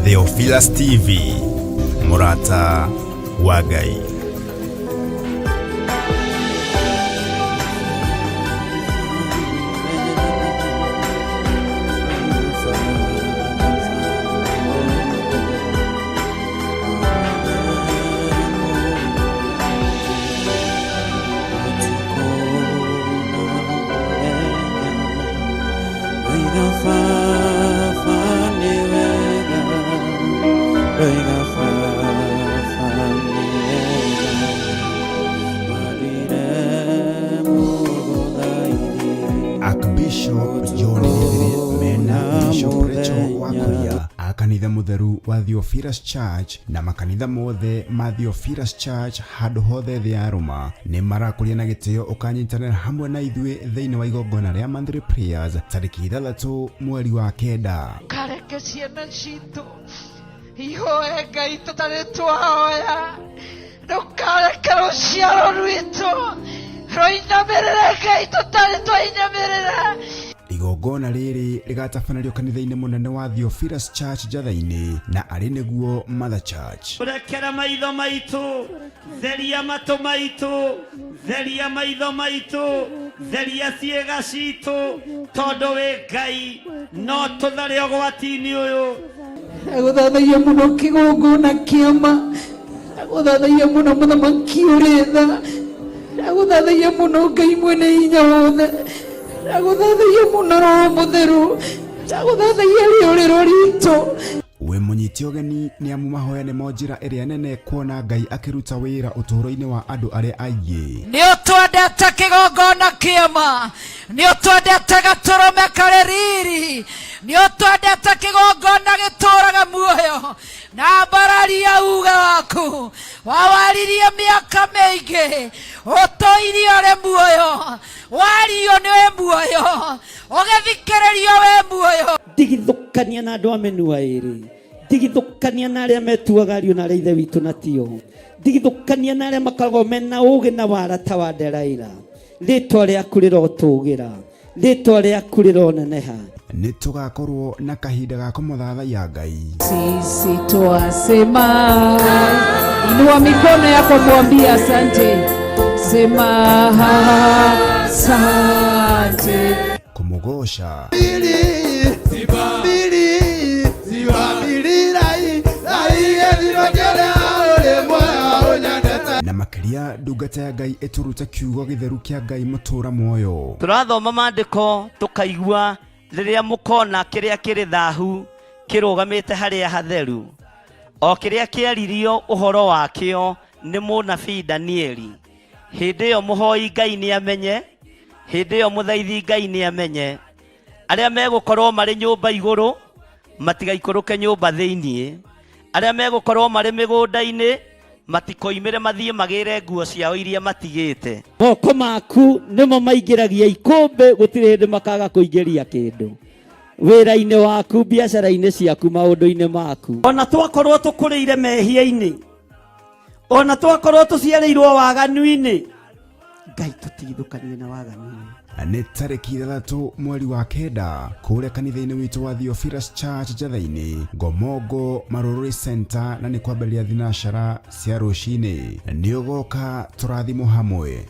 Theophilus TV, mũrata wa Ngai. Archbishop John Githiri mena Bishop Rachel Wakuria a kanitha mutheru wa Theophilus Church na makanitha mothe ma Theophilus Church handũ hothe thĩ ya Roma nĩ marakũria na gĩtĩo ũkanyitanĩra hamwe na ithuĩ thĩinĩ wa igongona rĩa monthly prayers tarĩki 6 mweri wa 9. Kareke ciana citũ ihoe Ngai tũtarĩ twahoya, ndũkareke rũciaro rwitũ rũinamĩrĩre Ngai tũtarĩ twainamĩrĩra. Igongona rĩrĩ rĩgatabanĩrio kanitha-inĩ mũnene wa Theophilus Church Njatha-inĩ na arĩ nĩguo Mother Church. Rekera maitho maitũ, theria matũ maitũ, theria maitho maitũ, theria ciĩga citũ, tondũ wĩ Ngai, no tũthare ũgwati-inĩ ũyũ. Ndagũthathaiya mũno kĩgongona kĩama, ndagũthathaiya mũno mũthamaki ũrĩ tha, ndagũthathaiya mũno Ngai mwene hinya wothe, ndagũthathaiya mũno Roho Mũtheru, ndagũthathaiya rĩũrĩro ritũ. Wĩ mũnyite ũgeni nĩ amu mahoya nĩmo njĩra ĩrĩa nene kuona Ngai akĩruta wĩra ũtũũro-inĩ wa andũ arĩa aingĩ. Nĩ ũtwendete kĩgongona kĩama, nĩ ũtwendete gatũrũme karĩ riri, nĩ ũtwendete kĩgongona gĩtũũraga muoyo, na mbararia uga waku wawaririe mĩaka mĩingĩ, ũtũirie ũrĩ muoyo, wario nĩ wĩ muoyo, ũgĩthikĩrĩrio wĩ muoyo. Ndigithũkania na andũ a mĩnua ĩrĩ, ndigithũkania na arĩa metuaga ariũ na arĩa ithe witũ na tio, ndigithũkania na arĩa makoragwo mena ũũgĩ na wara ta wa Delaila. Rĩtwa rĩaku rĩrotũgĩra, rĩtwa rĩaku rĩroneneha. Nĩ tũgakorwo na kahinda ga kũmũthathaiya Ngai. Sisi twasema, inua mikono yako mwambie asante, sema asante. Kũmũgoca. Na makĩria ndungata ya Ngai ĩtũrute kiugo gĩtheru kĩa Ngai mũtũra muoyo. Tũrathoma maandĩko tũkaigua rĩrĩa mũkona kĩrĩa kĩrĩ thahu kĩrũgamĩte harĩa hatheru, o kĩrĩa kĩaririo ũhoro wakĩo nĩ mũnabii Danieli. Hĩndĩ ĩyo mũhoi Ngai nĩamenye, hĩndĩ ĩyo mũthaithi Ngai nĩamenye. Arĩa megũkorwo marĩ nyũmba igũrũ matigaikũrũke nyũmba thĩinĩ, arĩa megũkorwo marĩ mĩgũnda-inĩ matikoimĩre mathiĩ magĩre nguo ciao iria matigĩte. Moko maku nĩmo maingĩragia ikũmbĩ, gũtirĩ hĩndĩ makaga kũingĩria kĩndũ wĩra-inĩ waku, biacara-inĩ ciaku, maũndũ-inĩ maku. Ona twakorwo tũkũrĩire mehia-inĩ, ona twakorwo tũciarĩirwo waganu-inĩ, Ngai tũtigithũkanie na waganu. Nĩ tarĩki 6 mweri wa 9 kũrĩa kanitha-inĩ witũ wa Theophilus Church Njatha-inĩ, Ngomongo Marũrũri Center, na nĩ kwambĩrĩria thinacara cia rũcinĩ. Nĩ ũgoka tũrathimwo hamwe.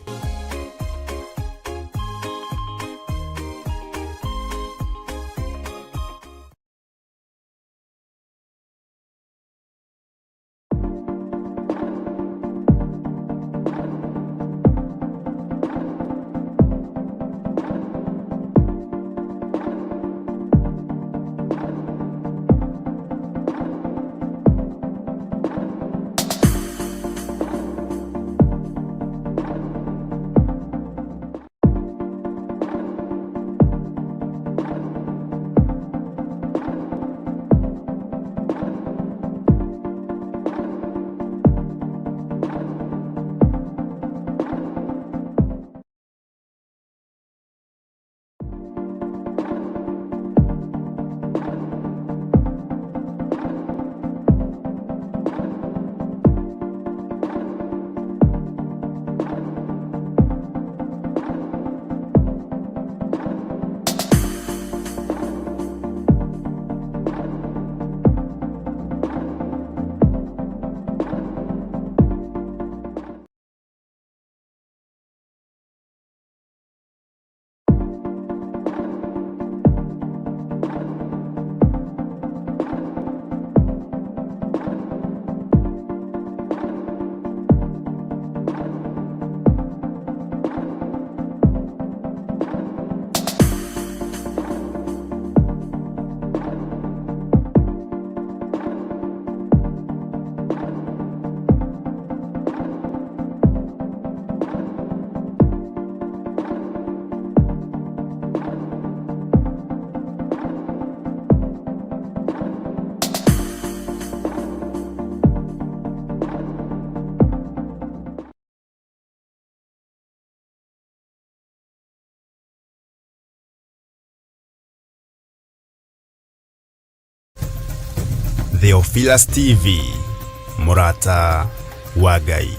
Theophilus TV, mũrata wa Ngai.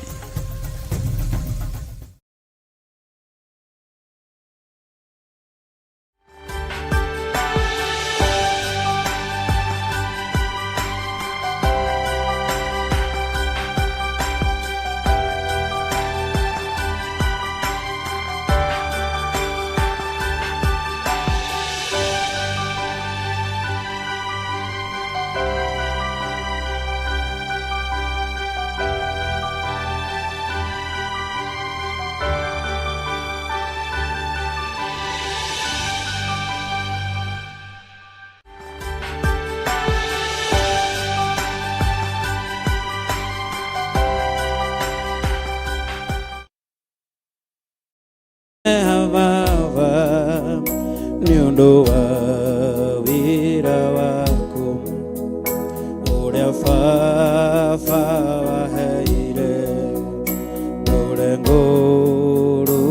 Baba nĩ ũndũ wa wĩra waku ũrĩa baba waheire ndũre ngũrutagi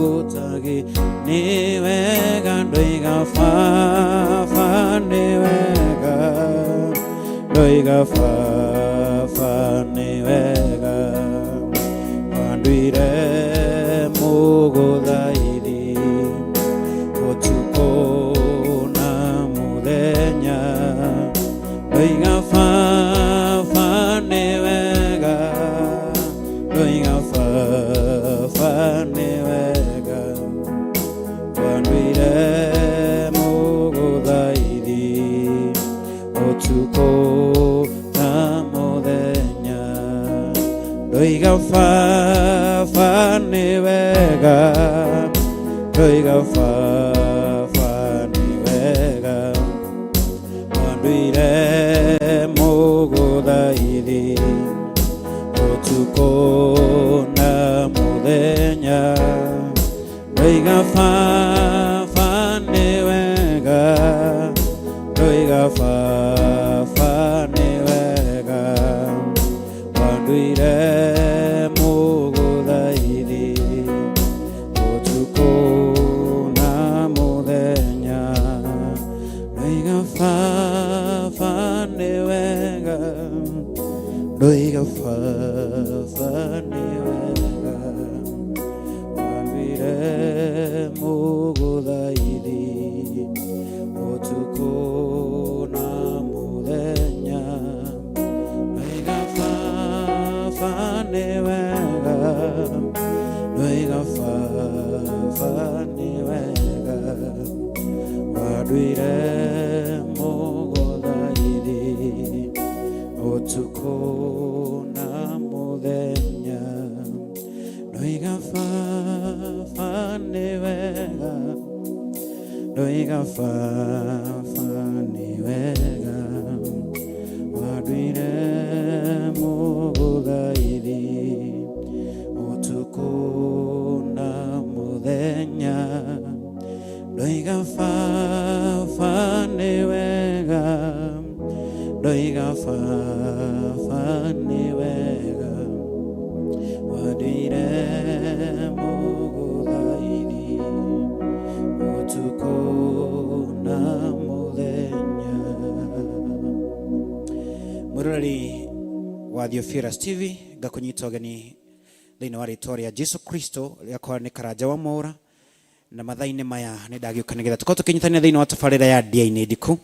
nĩ wega ndoiga baba nĩ wega ndoiga baba nĩ wega wanduire mũgũthaithi ũtukũ na mũthenya ndoiga baba nĩ wega ndoiga baba nĩ wega wanduire mũgũthaithi ũtukũ na mũthenya ndoiga baba nĩ wega ndoiga baba nĩ wega wanduire mũgũthaithi ũtukũ na mũthenya ndoiga baba nĩ wega ndoiga baba nĩ wega wanduire mũgũthaithi ũtukũ na mũthenya ndoiga baba nĩ wega ndoiga baba nĩ wega wanduire mũgũthaithi ũtukũ na mũthenya ndoiga baba nĩ wega ndoiga baba nĩ wega wanduire mũgũthaithi ũtukũ na mũthenya ndoiga baba nĩ wega ndoiga baba nĩ wega wanduire mũgũthaithi ũtukũ na mũthenya ndoiga baba nĩ wega ndoiga baba nĩ wega wanduire mũgũthaithi ũtukũ na mũthenya. Mwiroreri wa Theophilus TV, ngakũnyita ũgeni thĩinĩ wa rĩtwa rĩa Jesu Kristo rĩakwa nĩ Karanja wa Mwaũra, na mathaa-inĩ maya nĩ ndagĩũka nĩgetha tũkorwo tũkĩnyitanĩra thĩinĩ wa tabarĩra ya Ndia-inĩ Ndiku,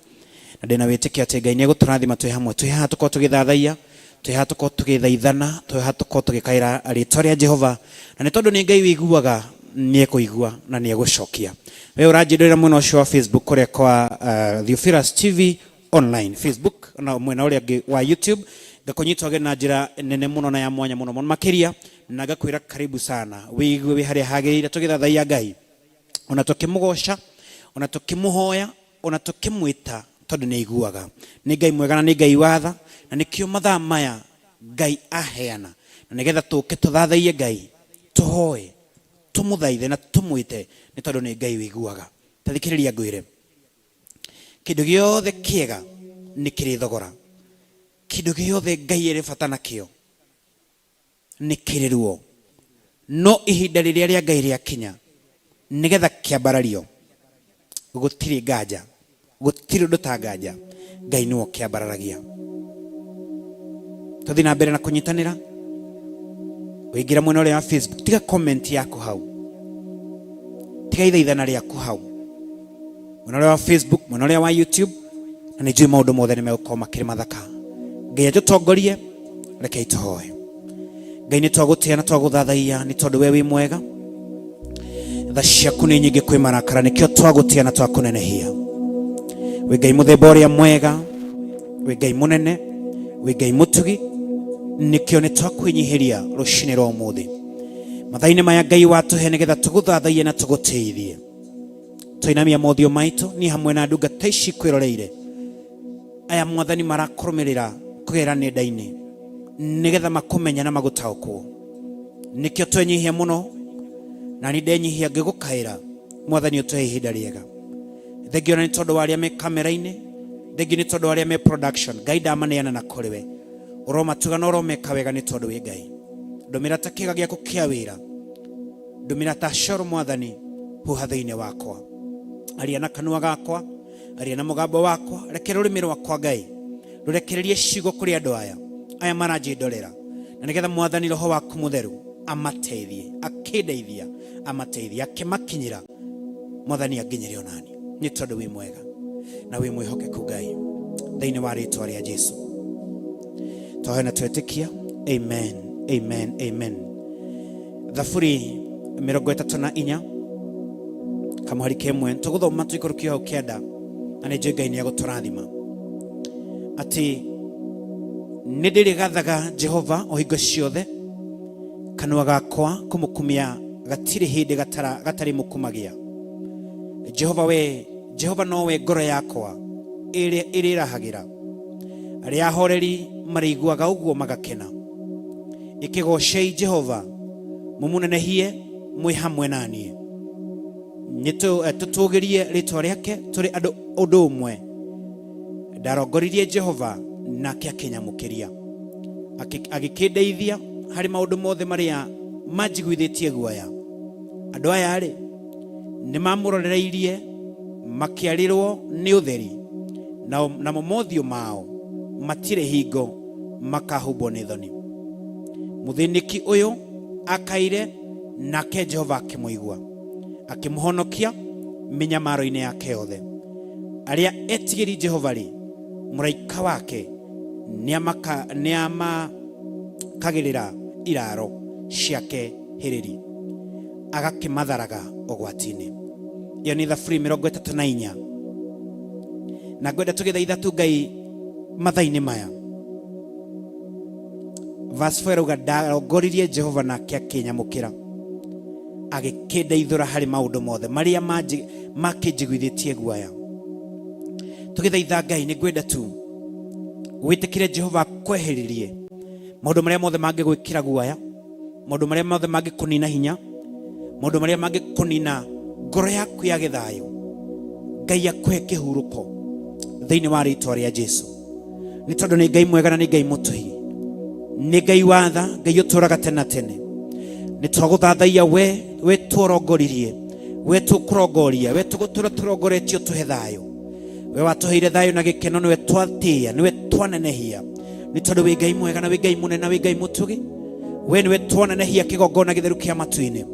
na ndĩna wĩtĩkio atĩ Ngai nĩ egũtũrathima twĩ hamwe, twĩ haha tũkorwo tũgĩthathaiya, twĩ haha tũkorwo tũgĩthaithana, twĩ haha tũkorwo tũgĩkaĩra rĩtwa rĩa Jehova, na nĩ tondũ nĩ Ngai wĩiguaga nĩ ekũigua na nĩ egũcokia. We ũranjĩndũrĩra mwena ũcio wa Facebook kũrĩa kwa Theophilus TV online Facebook na mwena ũrĩa ũngĩ wa YouTube, ngakũnyita ũgeni na njĩra nene mũno na ya mwanya mũno mũno makĩria, na ngakwĩra karibu sana wĩigue wĩ harĩa hagĩrĩire tũgĩthathaiya Ngai, ona tũkĩmũgoca, ona tũkĩmũhoya, ona tũkĩmwĩta, tondũ nĩ aiguaga. Nĩ Ngai mwega na nĩ Ngai watha, na nĩkĩo mathaa maya Ngai aheana na nĩgetha tũke tũthathaiye Ngai, tũhoe, tũmũthaithe na tũmwĩte, nĩ tondũ nĩ Ngai wĩiguaga. Ta thikĩrĩria ngwĩre, kĩndũ gĩothe kĩega nĩ kĩrĩ thogora, kĩndũ gĩothe Ngai ĩrĩ bata nakĩo nĩ kĩrĩ ruo, no ihinda rĩrĩa rĩa Ngai rĩakinya nĩgetha kĩambarario, gũtirĩ nganja, gũtirĩ ũndũ ta nganja, Ngai nĩwe ũkĩambararagia. Tũthiĩ na mbere na kũnyitanĩra. Ũingĩra mwena ũrĩa wa Facebook, tiga comment yaku hau, tiga ithaithana rĩaku hau mwena ũrĩa wa Facebook, mwena ũrĩa wa YouTube, na nĩ njũĩ maũndũ mothe nĩ megũkorwo makĩrĩ mathaka. Ngai atũtongorie. Rekei tũhoe. Ngai, nĩ twagũtĩa na twagũthathaiya nĩ tondũ we wĩ mwega, tha ciaku nĩ nyingĩ kwĩ marakara, nĩkĩo twagũtĩa na twakũnenehia. Wĩ Ngai mũthemba ũrĩa mwega, wĩ Ngai mũnene, wĩ Ngai mũtugi, nĩkĩo nĩ twakwĩnyihĩria rũcinĩ rwa ũmũthĩ mathaa-inĩ maya Ngai watũhe nĩgetha tũgũthathaiye na tũgũtĩithie. Twainamia mothiũ maitũ niĩ hamwe na ndungata ici kwĩroreire aya Mwathani marakũrũmĩrĩra kũgerera nenda-inĩ nĩgetha makũmenye na magũtaũkwo. Nĩkĩo twenyihia mũno, na niĩ ndenyihia ngĩgũkaĩra Mwathani ũtũhe ihinda rĩega. Thengio na nĩ tondũ wa arĩa me kamera-inĩ, thengio nĩ tondũ wa arĩa me production. Ngai ndamaneana na kũrĩ we, ũromatuga na ũromeka wega nĩ tondũ wĩ Ngai. Ndũmĩra ta kĩga gĩaku kĩa wĩra, ndũmĩra ta coro Mwathani, huha thĩinĩ wakwa, aria na kanua gakwa, aria na mũgambo wakwa, reke rũrĩmĩ rwakwa Ngai rũrekererie ciugo kũrĩ andũ aya maranjĩndorera, na nĩgetha Mwathani Roho waku Mũtheru amateithie, akĩndeithia, amateithie, akĩmakinyĩra Mwathani anginyĩre onani, nĩ tondũ wĩ mwega na wĩ mwĩhokeku Ngai. Thĩinĩ wa rĩtwa rĩa Jesu twahoya na twetĩkia, amen, amen, amen. Thaburi 34 kamũhari kemwe tũgũthoma tũikũrũkio hau kĩanda, na nĩ njũĩ Ngai nĩ egũtũrathima. Atĩ nĩ ndĩrĩgathaga Jehova o hingo ciothe, kanua gakwa kũmũkumia gatirĩ hĩndĩ gatarĩ mũkumagia. Jehova we, Jehova nowe ngoro yakwa ĩrĩa ĩrĩrahagĩra, arĩa ahoreri marĩiguaga ũguo magakena. Ĩkĩgocei Jehova, mũmũnenehie mwĩ hamwe na niĩ, tũtũgĩrie rĩtwa rĩake tũrĩ andũ ũndũ ũmwe. Ndarongoririe Jehova nake akĩnyamũkĩria, agĩkĩndeithia harĩ maũndũ mothe marĩa manjiguithĩtie guoya. Andũ aya rĩ, nĩ mamũrorereirie makĩarĩrwo nĩ ũtheri, namo mothiũ mao matirĩ hingo makahumbwo nĩ thoni. Mũthĩnĩki ũyũ akaire, nake Jehova akĩmũigua, akĩmũhonokia mĩnyamaro-inĩ yake yothe. Arĩa etigĩri Jehova rĩ, mũraika wake nĩamakagĩrĩra iraro ciake hĩrĩri, agakĩmatharaga ũgwati-inĩ. Ĩyo nĩ Thaburi 34, na ngwenda tũgĩthaitha tu Ngai mathaa-inĩ maya. Verse 4 ĩrauga, ndarongoririe Jehova nake akĩnyamũkĩra, agĩkĩndeithũra harĩ maũndũ mothe marĩa makĩnjiguithĩtie guoya. Tũgĩthaitha Ngai, nĩ ngwenda tu wĩtĩkĩre Jehova akweheririe maũndũ marĩa mothe mangĩgwĩkĩra guoya, maũndũ marĩa mothe mangĩkũnina hinya, maũndũ marĩa mangĩkũnina ngoro yaku ya gĩthayũ. Ngai akũhe kĩhurũko thĩinĩ wa rĩtwa rĩa Jesu, nĩ tondũ nĩ Ngai mwega na nĩ Ngai mũtugi, nĩ Ngai wa tha, Ngai ũtũũraga tene na tene. Nĩ twagũthathaiya we tũrongoririe, we tũkũrongoria, we tũgũtũra tũrongoretio tũhe thayũ. We watũheire thayũ na gĩkeno, nĩwe twatĩĩa, nĩwe twanenehia, nĩ tondũ wĩ Ngai mwega na wĩ Ngai mũnene na wĩ Ngai mũtugi. We nĩwe twanenehia kĩgongona gĩtheru kĩa matu-inĩ.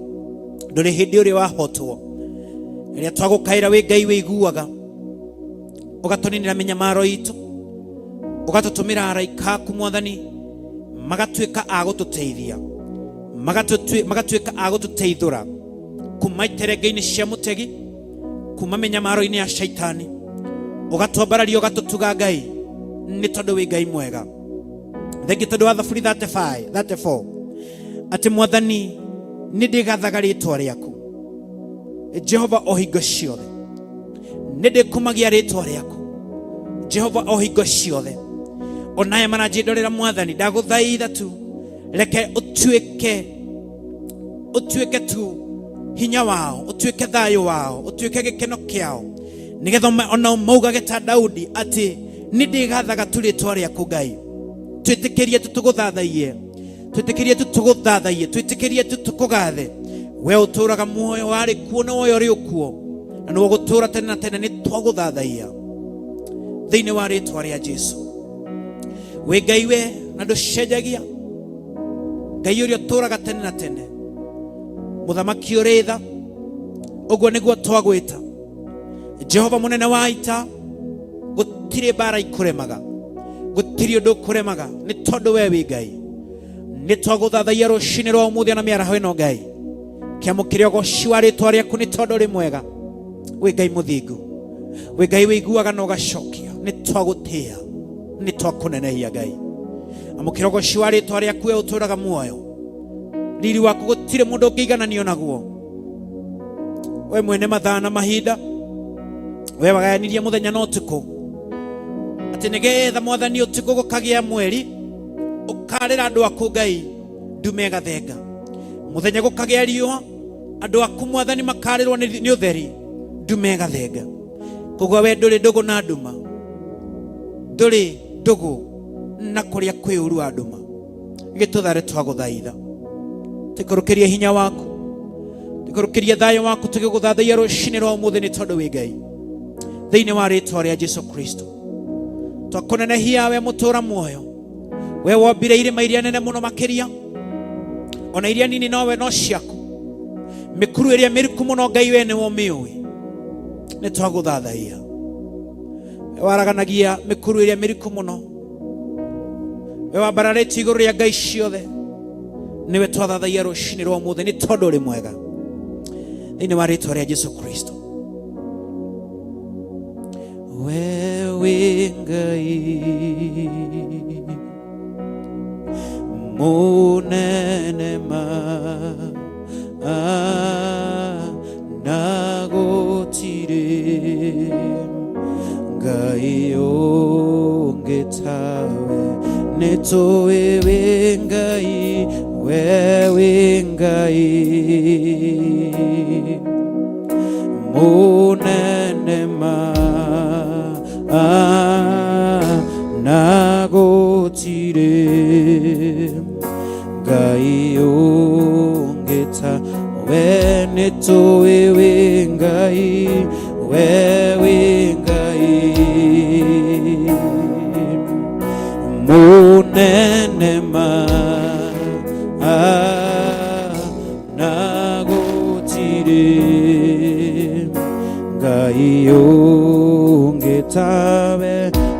Ndũrĩ hĩndĩ ũrĩ wahotwo. Rĩrĩa twagũkaĩra wĩ Ngai wĩiguaga, ũgatũninĩra mĩnyamaro itũ, ũgatũtũmĩra araika aku Mwathani, magatuĩka a gũtũteithia, magatuĩka a gũtũteithũra kuma iterenge-inĩ cia mũtegi, kuma mĩnyamaro-inĩ ya shaitani, ũgatwambararia, ũgatũtuga Ngai, nĩ tondũ wĩ Ngai mwega. Thengi tondũ wa Thaburi 35 34 atĩ Mwathani nĩ ndĩgathaga rĩtwa rĩaku Jehova o hingo ciothe, nĩ ndĩkumagia rĩtwa rĩaku Jehova o hingo ciothe. Onaye maranjĩndorera Mwathani, ndagũthaitha tu reke ũtuĩke tu hinya wao, ũtuĩke thayũ wao, ũtuĩke gĩkeno kĩao, nĩgetha onao maugage ta Daudi atĩ nĩ ndĩgathaga tu rĩtwa rĩaku Ngai. Twĩtĩkĩrie tu tũgũthathaiye, twĩtĩkĩrie tu tũgũthathaiye, twĩtĩkĩrie tu tũkũgathe. We ũtũũraga muoyo, warĩ kuo na woyo ũrĩ ũkuo, na nĩwe ũgũtũũra tene na tene. Nĩ twagũthathaiya thĩinĩ wa rĩtwa rĩa Jesu. Wĩ Ngai we Na ndũcenjagia, Ngai ũrĩa ũtũũraga tene na tene, mũthamaki ũrĩ tha, ũguo nĩguo twagwĩta. Jehova mũnene wa ita, gũtirĩ mbara ikũremaga, gũtirĩ ũndũ ũkũremaga, nĩ tondũ we wĩ Ngai. Nĩ twagũthathaiya rũcinĩ rwa ũmũthĩ na mĩaraho ĩno Ngai. Kĩamũkĩre ũgoci wa rĩtwa rĩaku nĩ tondũ ũrĩ mwega, wĩ Ngai mũthingu, wĩ Ngai wĩiguaga na ũgacokia. Nĩ twagũtĩĩa, nĩ twakũnenehia Ngai. Amũkĩra ũgoci wa rĩtwa rĩaku we ũtũũraga muoyo. Riri waku gũtirĩ mũndũ ũngĩigananio naguo. We mwene mathaa na mahinda, we wagayanirie mũthenya na ũtukũ, atĩ nĩgetha Mwathani ũtukũ gũkagĩa mweri ũkarĩra andũ aku Ngai ndume ĩgathenga, mũthenya gũkagĩa riũa andũ aku Mwathani makarĩrwo nĩ ũtheri ndume ĩgathenga. Koguo we ndũrĩ ndũgũ na nduma, ndũrĩ ndũgũ na kũrĩa kwĩ ũru wa nduma. Gĩtũthare twagũthaitha, tũikũrũkĩrie hinya waku, tũikũrũkĩrie thayũ waku, tũgĩgũthathaiya rũcinĩ rwa ũmũthĩ nĩ tondũ wĩ Ngai. Thĩinĩ wa rĩtwa rĩa Jesu Kristo twakũnenehia we mũtũra muoyo, we wombire irĩma iria nene mũno makĩria, ona iria nini nowe no ciaku, mĩkuru ĩrĩa mĩriku mũno Ngai we nĩwe ũmĩũĩ. Nĩ twagũthathaiya, we waraganagia mĩkuru ĩrĩa mĩriku mũno, we wambararĩtie igũrũ rĩa ngai ciothe, nĩwe twathathaiya rũcinĩ rwa ũmũthĩ nĩ tondũ ũrĩ mwega. Thĩinĩ wa rĩtwa rĩa Jesu Kristo. We wĩ Ngai mũnene ma na gũtirĩ Ngai ũngĩ tawe. Nĩ tũĩ wĩ Ngai, we wĩ Ngai mũnene ma na gũtirĩ Ngai ũngĩ ta we. Nĩ tũĩ wĩ Ngai, we wĩ Ngai mũnene ma na gũtirĩ Ngai ũngĩ tawe.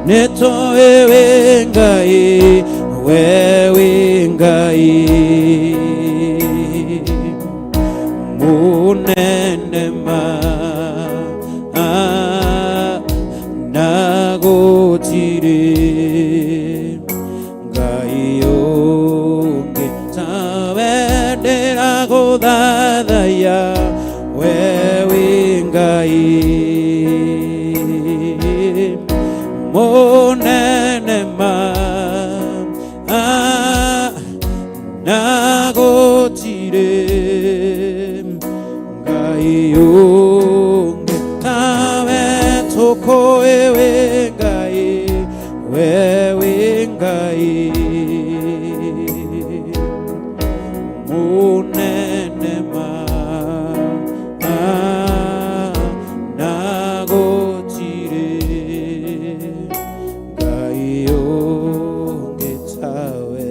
Nĩ tũĩ wĩ Ngai, we wĩ Ngai mũnene ma na gũtirĩ Ngai ũngĩ tawe. Ndĩragũthathaiya we wĩ Ngai mũnene ma na gũtirĩ Ngai ũngĩ tawe. Tũkũĩ wĩ Ngai, we wĩ Ngai mũnene ma na gũtirĩ Ngai ũngĩ tawe.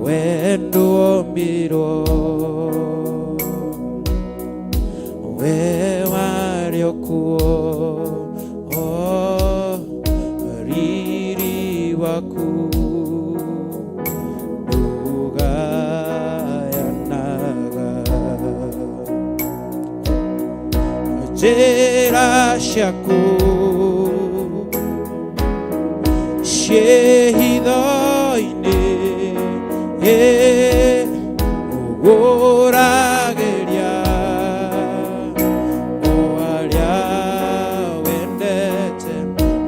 Wendo wombirwo we warĩ o kuo, riri waku ndũgayanaga, njĩra ciaku ciĩhitho-inĩ ũgũragĩria o arĩa wendete,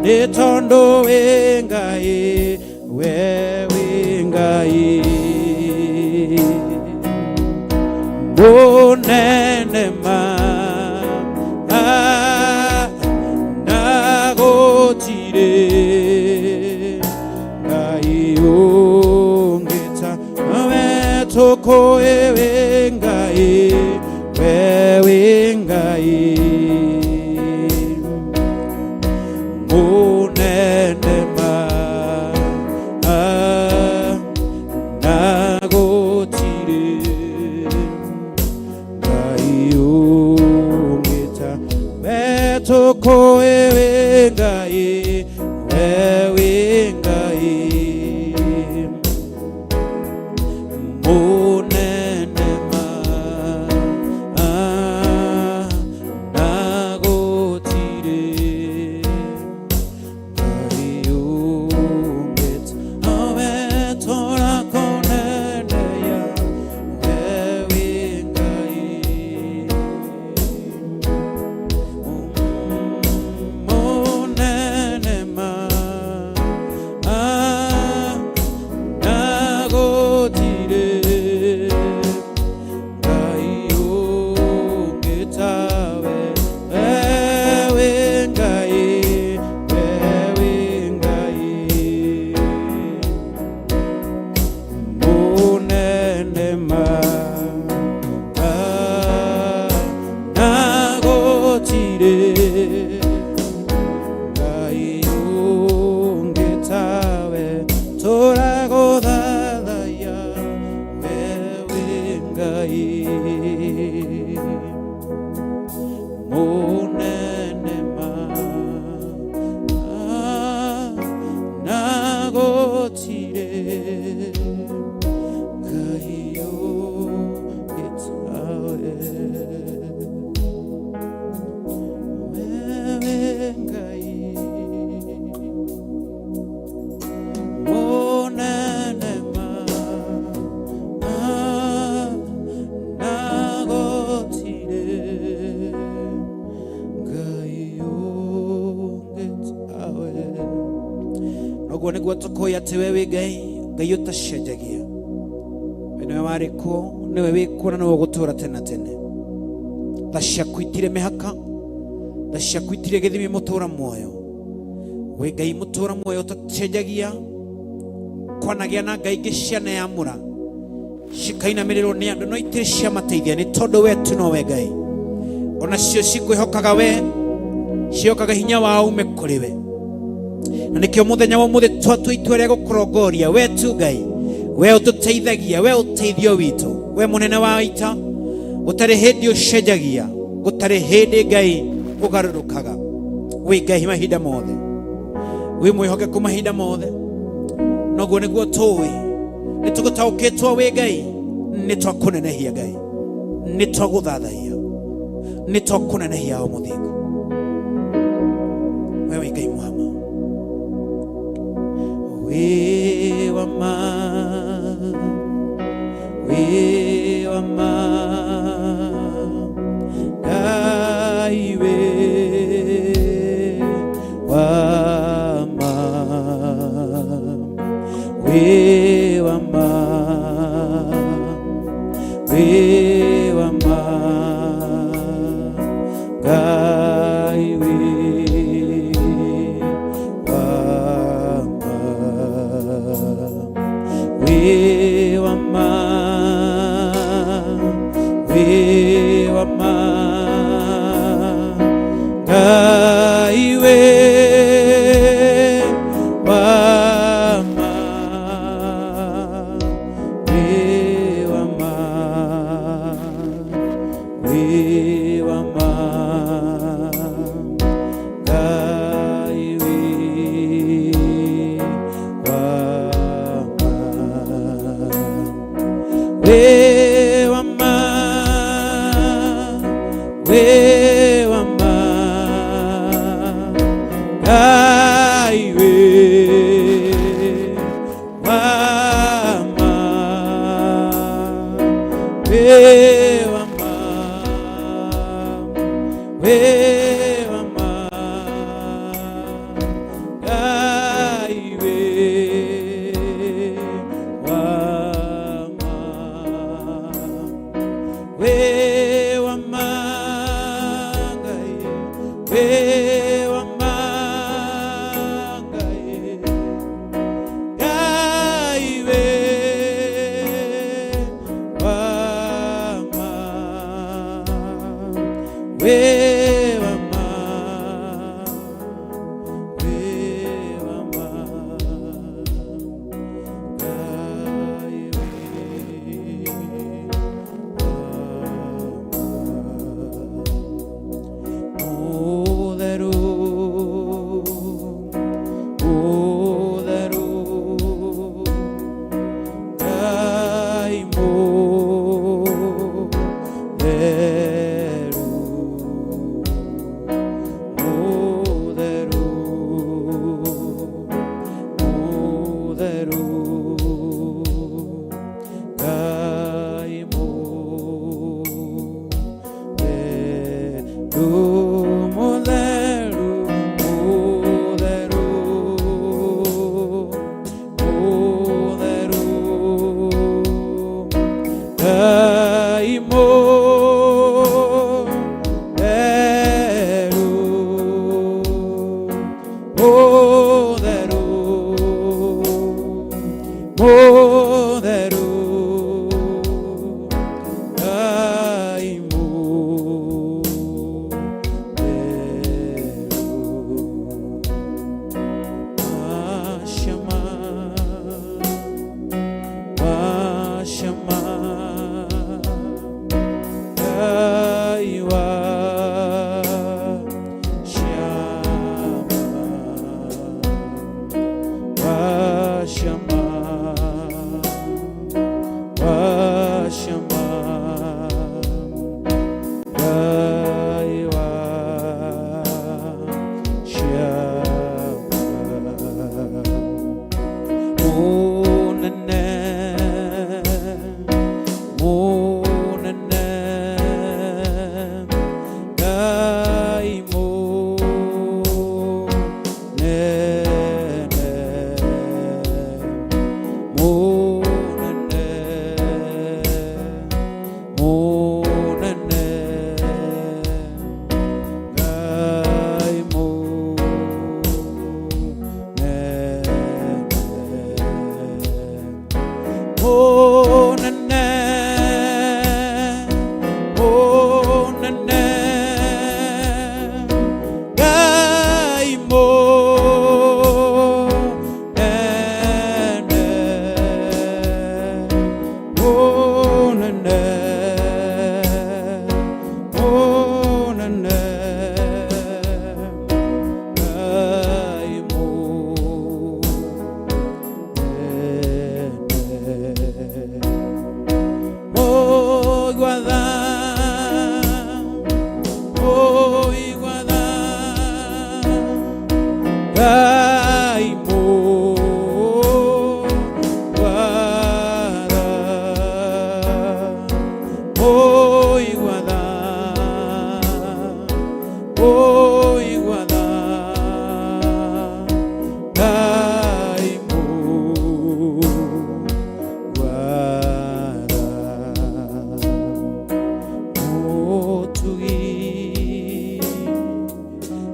nĩ tondũ wĩ Ngai, we wĩ Ngai mũnene ma na gũtirĩ Ngai ũngĩ ta we. Tũkũĩ wĩ Ngai, we wĩ Ngai mũnene ma. Ngai ũngĩ we tũkũĩ wĩ Ngai, we wĩ Ngai mũnene ma na gũtirĩ Ngai ũngĩ tawe, tũrakũnenehia we wĩ Ngai mũnene ma na gũtirĩ Ngai ũngĩ tawe, we wĩ Ngai, we wĩ Ngai mũnene ma na gũtirĩ Ngai ũngĩ tawe, tũragũthathaiya we wĩ Ngai mũnene ma na gũtirĩ Ngai ũngĩ tawe, we wĩ Ngai mũnene ma na gũtirĩ Ngai ũngĩ tawe. Noguo nĩguo tũkũĩ atĩ we wĩ Ngai, Ngai ũtacenjagia. We nĩwe warĩ kuo, nĩwe wĩ kuo na nĩwe ũgũtũũra tene na tene. Tha ciaku itirĩ mĩhaka, tha ciaku itirĩ gĩthimi, mũtũũra muoyo. Wĩ Ngai mũtũũra muoyo ũtacenjagia. Kwanagĩa na ngai ingĩ cianeyamũra cikainamĩrĩrwo nĩ andũ, no itirĩ ciamateithia, nĩ tondũ we tu nowe Ngai. Onacio cikwĩhokaga we, ciĩhokaga hinya wao ume kũrĩ we, na nĩkĩo mũthenya wa ũmũthĩ twatua itua rĩa gũkũrongoria we tu Ngai, we ũtũteithagia, we ũteithio witũ, we mũnene wa ita, gũtarĩ hĩndĩ ũcenjagia, gũtarĩ hĩndĩ Ngai ũgarũrũkaga. Wĩ Ngai mahinda mothe, wĩ mwĩhokeku mahinda mothe. Noguo nĩguo tũĩ nĩ tũgũtaũkĩtwo wĩ Ngai, nĩ twakũnenehia Ngai, nĩ twagũthathaiya, nĩ twakũnenehia o mũthingu. We wĩ Ngai mwama, wĩ wa ma, wĩ wa ma, Ngai wĩ wa ma, wĩ wa ma, wĩ wa ma, Ngai wĩ wa ma, wĩ wa ma, wĩ wa ma, Ngai wĩ wa ma, wĩ wa ma, wĩ wa ma, Ngai wĩ wa ma, wĩ wa ma, wĩ wa ma, Ngai wĩ wa ma, wĩ wa ma, wĩ wa ma, Ngai wĩ wa ma, wĩ wa ma, Ngai wĩ wa ma, Ngai, Ngai wĩ wa ma, wĩ wa ma, wĩ wa ma, Ngai wĩ wa ma. Mutheru, mutheru, mutheru, Ngai mutheru, mutheru, mutheru, Ngai mutheru. Washama, washama, Ngai washama, washama, washama, Ngai washama. Munene, munene, Ngai munene, munene, munene, Ngai munene. Munene, munene, Ngai munene, munene, munene, Ngai munene. Oiguada, oiguada, Ngai muiguada, oiguada, oiguada, Ngai muiguada. Mutugi,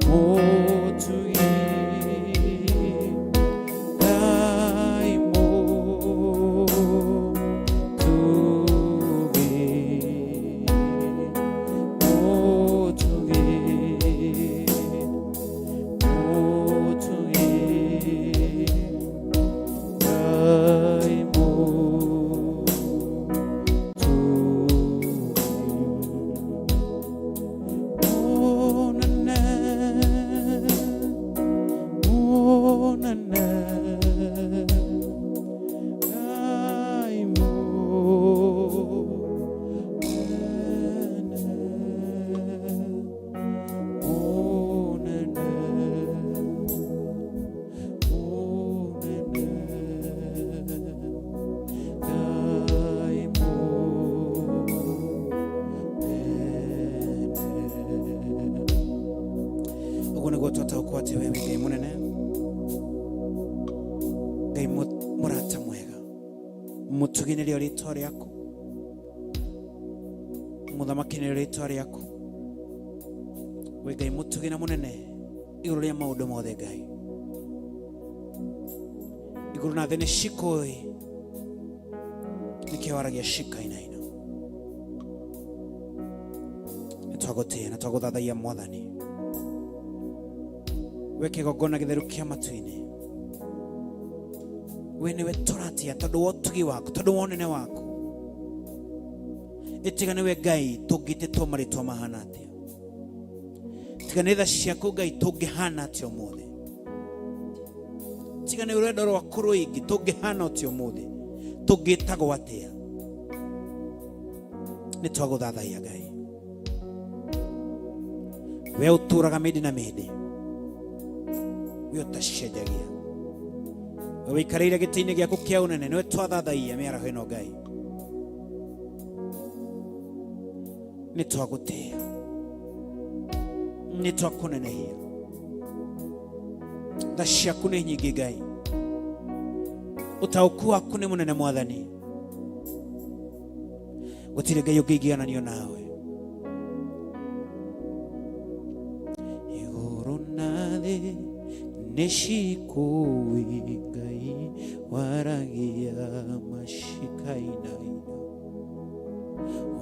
mutugi, Ngai mutugi, mutugi, mutugi, Ngai mutugi. Munene, munene, Ngai munene, munene, munene, Ngai munene. Ũguo nĩguo twataũkwo atĩ we wĩ Ngai mũnene, Ngai mũrata mwega, mũtugi nĩrĩo rĩtwa rĩaku, mũthamaki nĩrĩo rĩtwa rĩaku, wĩ Ngai mũtugi na mũnene igũrũ rĩa maũndũ mothe. Ngai, igũrũ na thĩ nĩ cikũĩ, nĩkĩo waragia cikainaina. Nĩ twagũtĩĩa na twagũthathaiya, Mwathani, we kĩgongona gĩtheru kĩa matu-inĩ. We nĩwe tũratia tondũ wa ũtugi waku, tondũ wa ũnene waku. Ĩtiga nĩwe Ngai, tũngĩtĩtwo marĩtwa mahana atĩa? Tiga nĩ tha ciaku Ngai, tũngĩhana atĩa ũmũthĩ? Tiga nĩ rwendo rwaku rũingĩ, tũngĩhana atĩa ũmũthĩ? Tũngĩtagwo atĩa? Nĩ twagũthathaiya, Ngai, we ũtũraga mĩndĩ na mĩndĩ, we ũtacenjagia, we wĩikarĩire gĩtĩ-inĩ gĩaku kĩa ũnene. Nĩwe twathathaiya mĩaraho ĩno. Ngai, nĩ twagũtĩĩa. Nĩ twakũnenehia. Tha ciaku nĩ nyingĩ Ngai, ũtaũku waku nĩ mũnene Mwathani, gũtirĩ Ngai ũngĩigiananio nawe. Igũrũ na thĩ nĩ cikũĩ Ngai waragia macikainaina,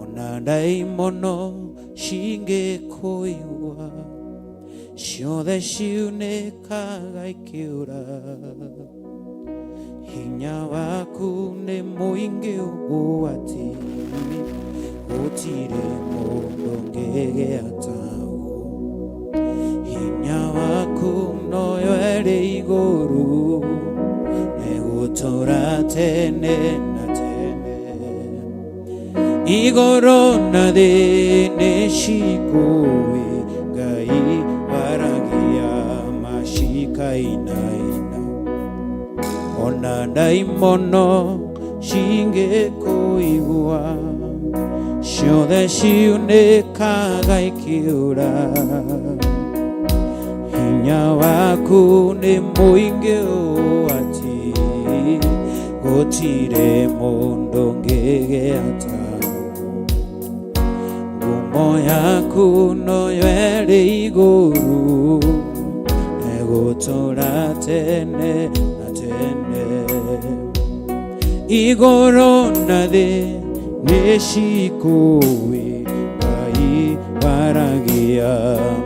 ona ndaimono cingĩkũigua ciothe ciunĩkaga ikĩũra. Hinya waku nĩ mũingĩ ũguo atĩ gũtirĩ mũndũ ũngĩgĩa taguo. Hinya waku noyo ĩrĩ igũrũ, nĩgũtũra tene na tene. Igũrũ na thĩ nĩ cikũĩ Ngai waragia macikainaina, ona ndaimono cingĩkũigua ciothe ciunĩkaga ikĩũra. Hinya waku nĩ mũingĩ ũũ atĩ gũtirĩ mũndũ ũngĩgĩa taguo. Ngumo yaku noyo ĩrĩ igũrũ, ĩgũtũra tene na tene. Igũrũ na thĩ nĩ cikũĩ Ngai waragia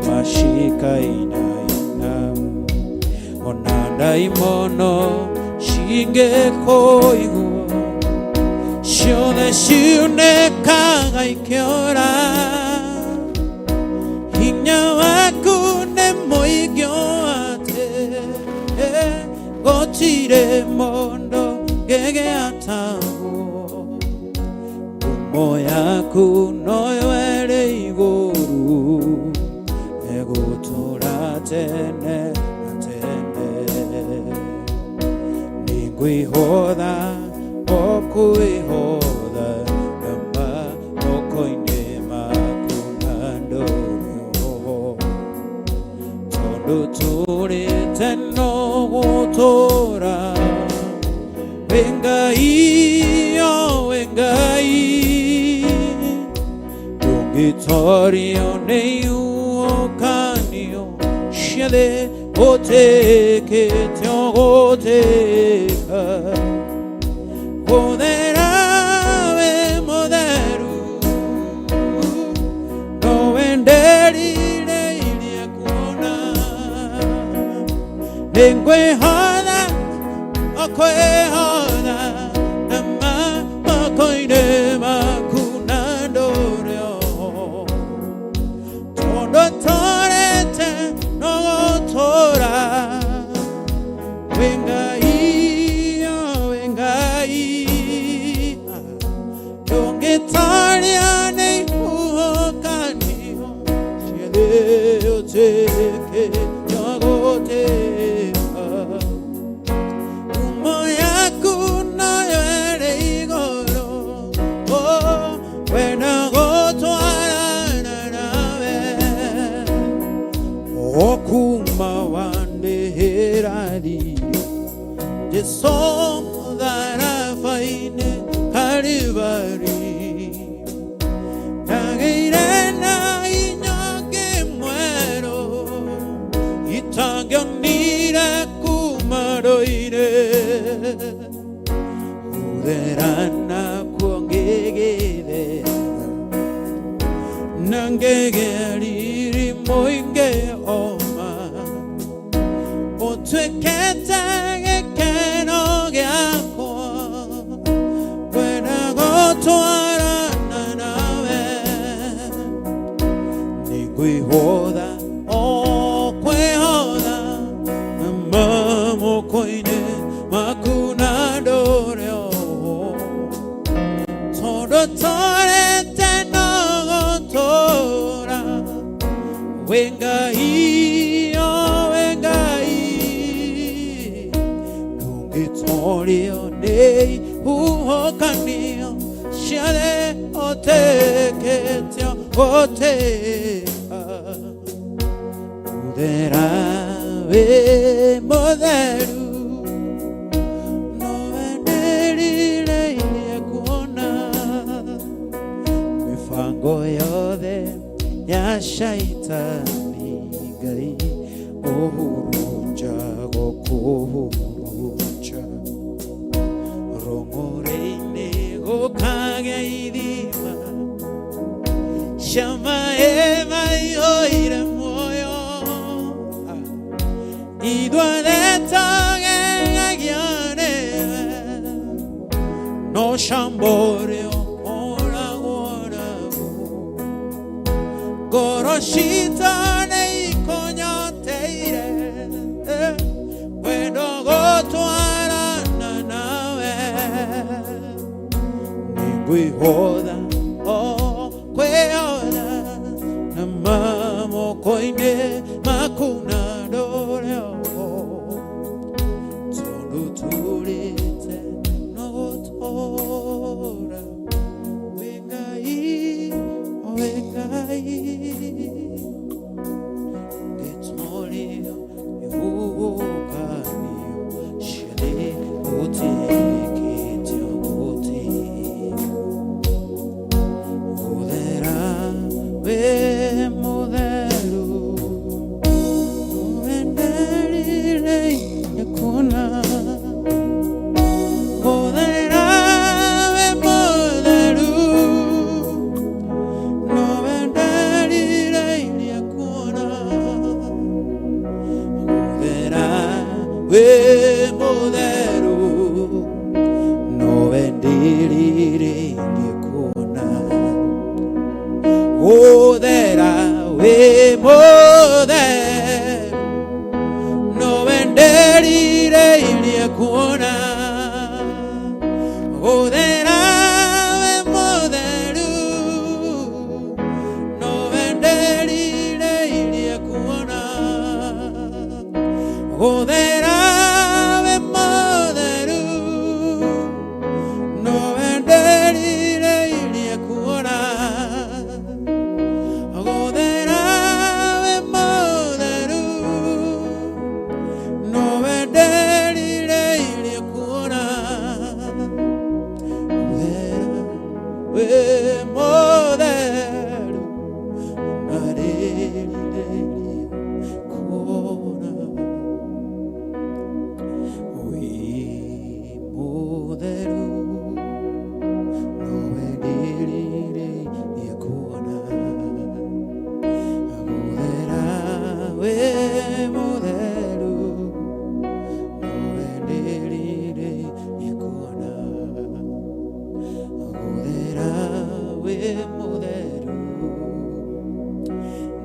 macikainaina, ona ndaimono cingĩkũigua ciothe ciunĩkaga ikĩũra. Hinya waku nĩ mũingĩ ũũ atĩ gũtirĩ mũndũ ũngĩgĩa taguo. Ngumo yaku noyo ĩrĩ igũrũ, ĩgũtũra tene na tene. Nĩngwĩhotha o kwĩhotha na moko-inĩ maku na ndũrĩ tondũ tũrĩte no gũtũra. Wĩ Ngai, o wĩ Ngai, ndũngĩtorio nĩ ihuhũkanio ciothe ũtĩkĩte ũgũtĩka. Gũthera wĩ mũtheru, no wenderirĩirie kuona. Nĩngwĩhotha o kwĩhotha na moko-inĩ maku na ndũrĩ oho, tondũ tũrĩte no gũtũra. Wĩ Ngai, o wĩ Ngai, ndũngĩtorio nĩ ihuhũkanio ciothe ũtĩkĩte ũgũtĩka. Ngumo yaku noyo ĩrĩ igũrũ, wenda gũtwarana nawe. O kuma wandĩhĩra thiirĩ Jesu mũtharaba-inĩ Kalvari, ndagĩire na hinya ũngĩ mwerũ itangĩonire kuma ndũire. Gũthera nakuo ngĩgĩthera na ngĩgĩa riri mũingĩ oma, ũtuĩkĩte gĩkeno gĩakwa, kwenda gũtwarana nawe. Nĩngwĩhotha o kwĩhotha na moko-inĩ maku na ndũrĩ oho, tondũ tũrĩte no gũtũra. Wĩ Ngai, o wĩ Ngai, ndũngĩtorio nĩ ihuhũkanio ciothe ũtĩkĩte ũgũtĩka. Gũthera wĩ mũtheru nowe ndĩrirĩirie kuona mĩbango yothe ya shaitani Ngai ũhurunja gũkũhurunja rũng'ũrĩ-inĩ gũkagĩa ithima cia maĩ maihũire muoyo ithuothe tũgegagio nĩwe no cambũrĩ ũkoragwo naguo ngoro citũ nĩ ikunyoteire wendo gũtwarana nawe nĩngwĩhotha o kwĩhotha na mamoko-inĩ maku na ndũre tondũ turĩte no gũtũra wĩ Ngai wĩ Ngai ngĩtũrio ihuhũkanio ciothe gũtirĩkĩtio gũtirĩ gũthera wĩ mũtheru wendereire kuona gũthera wĩ mũtheru no wendereire kuona gũthera wĩ mũtheru no wendereire kuona gũthera wĩ mũtheru no wendereire kuona gũthera wĩ mũtheru no wendereire kuona gũthera wĩ mũtheru no wendereire kuona gũthera wĩ mũtheru no wendereire kuona gũthera wĩ mũtheru narĩrirĩrie kuona wĩ mũtheru no wendereire kuona gũthera wĩ mũtheru no wendereire kuona gũthera wĩ mũtheru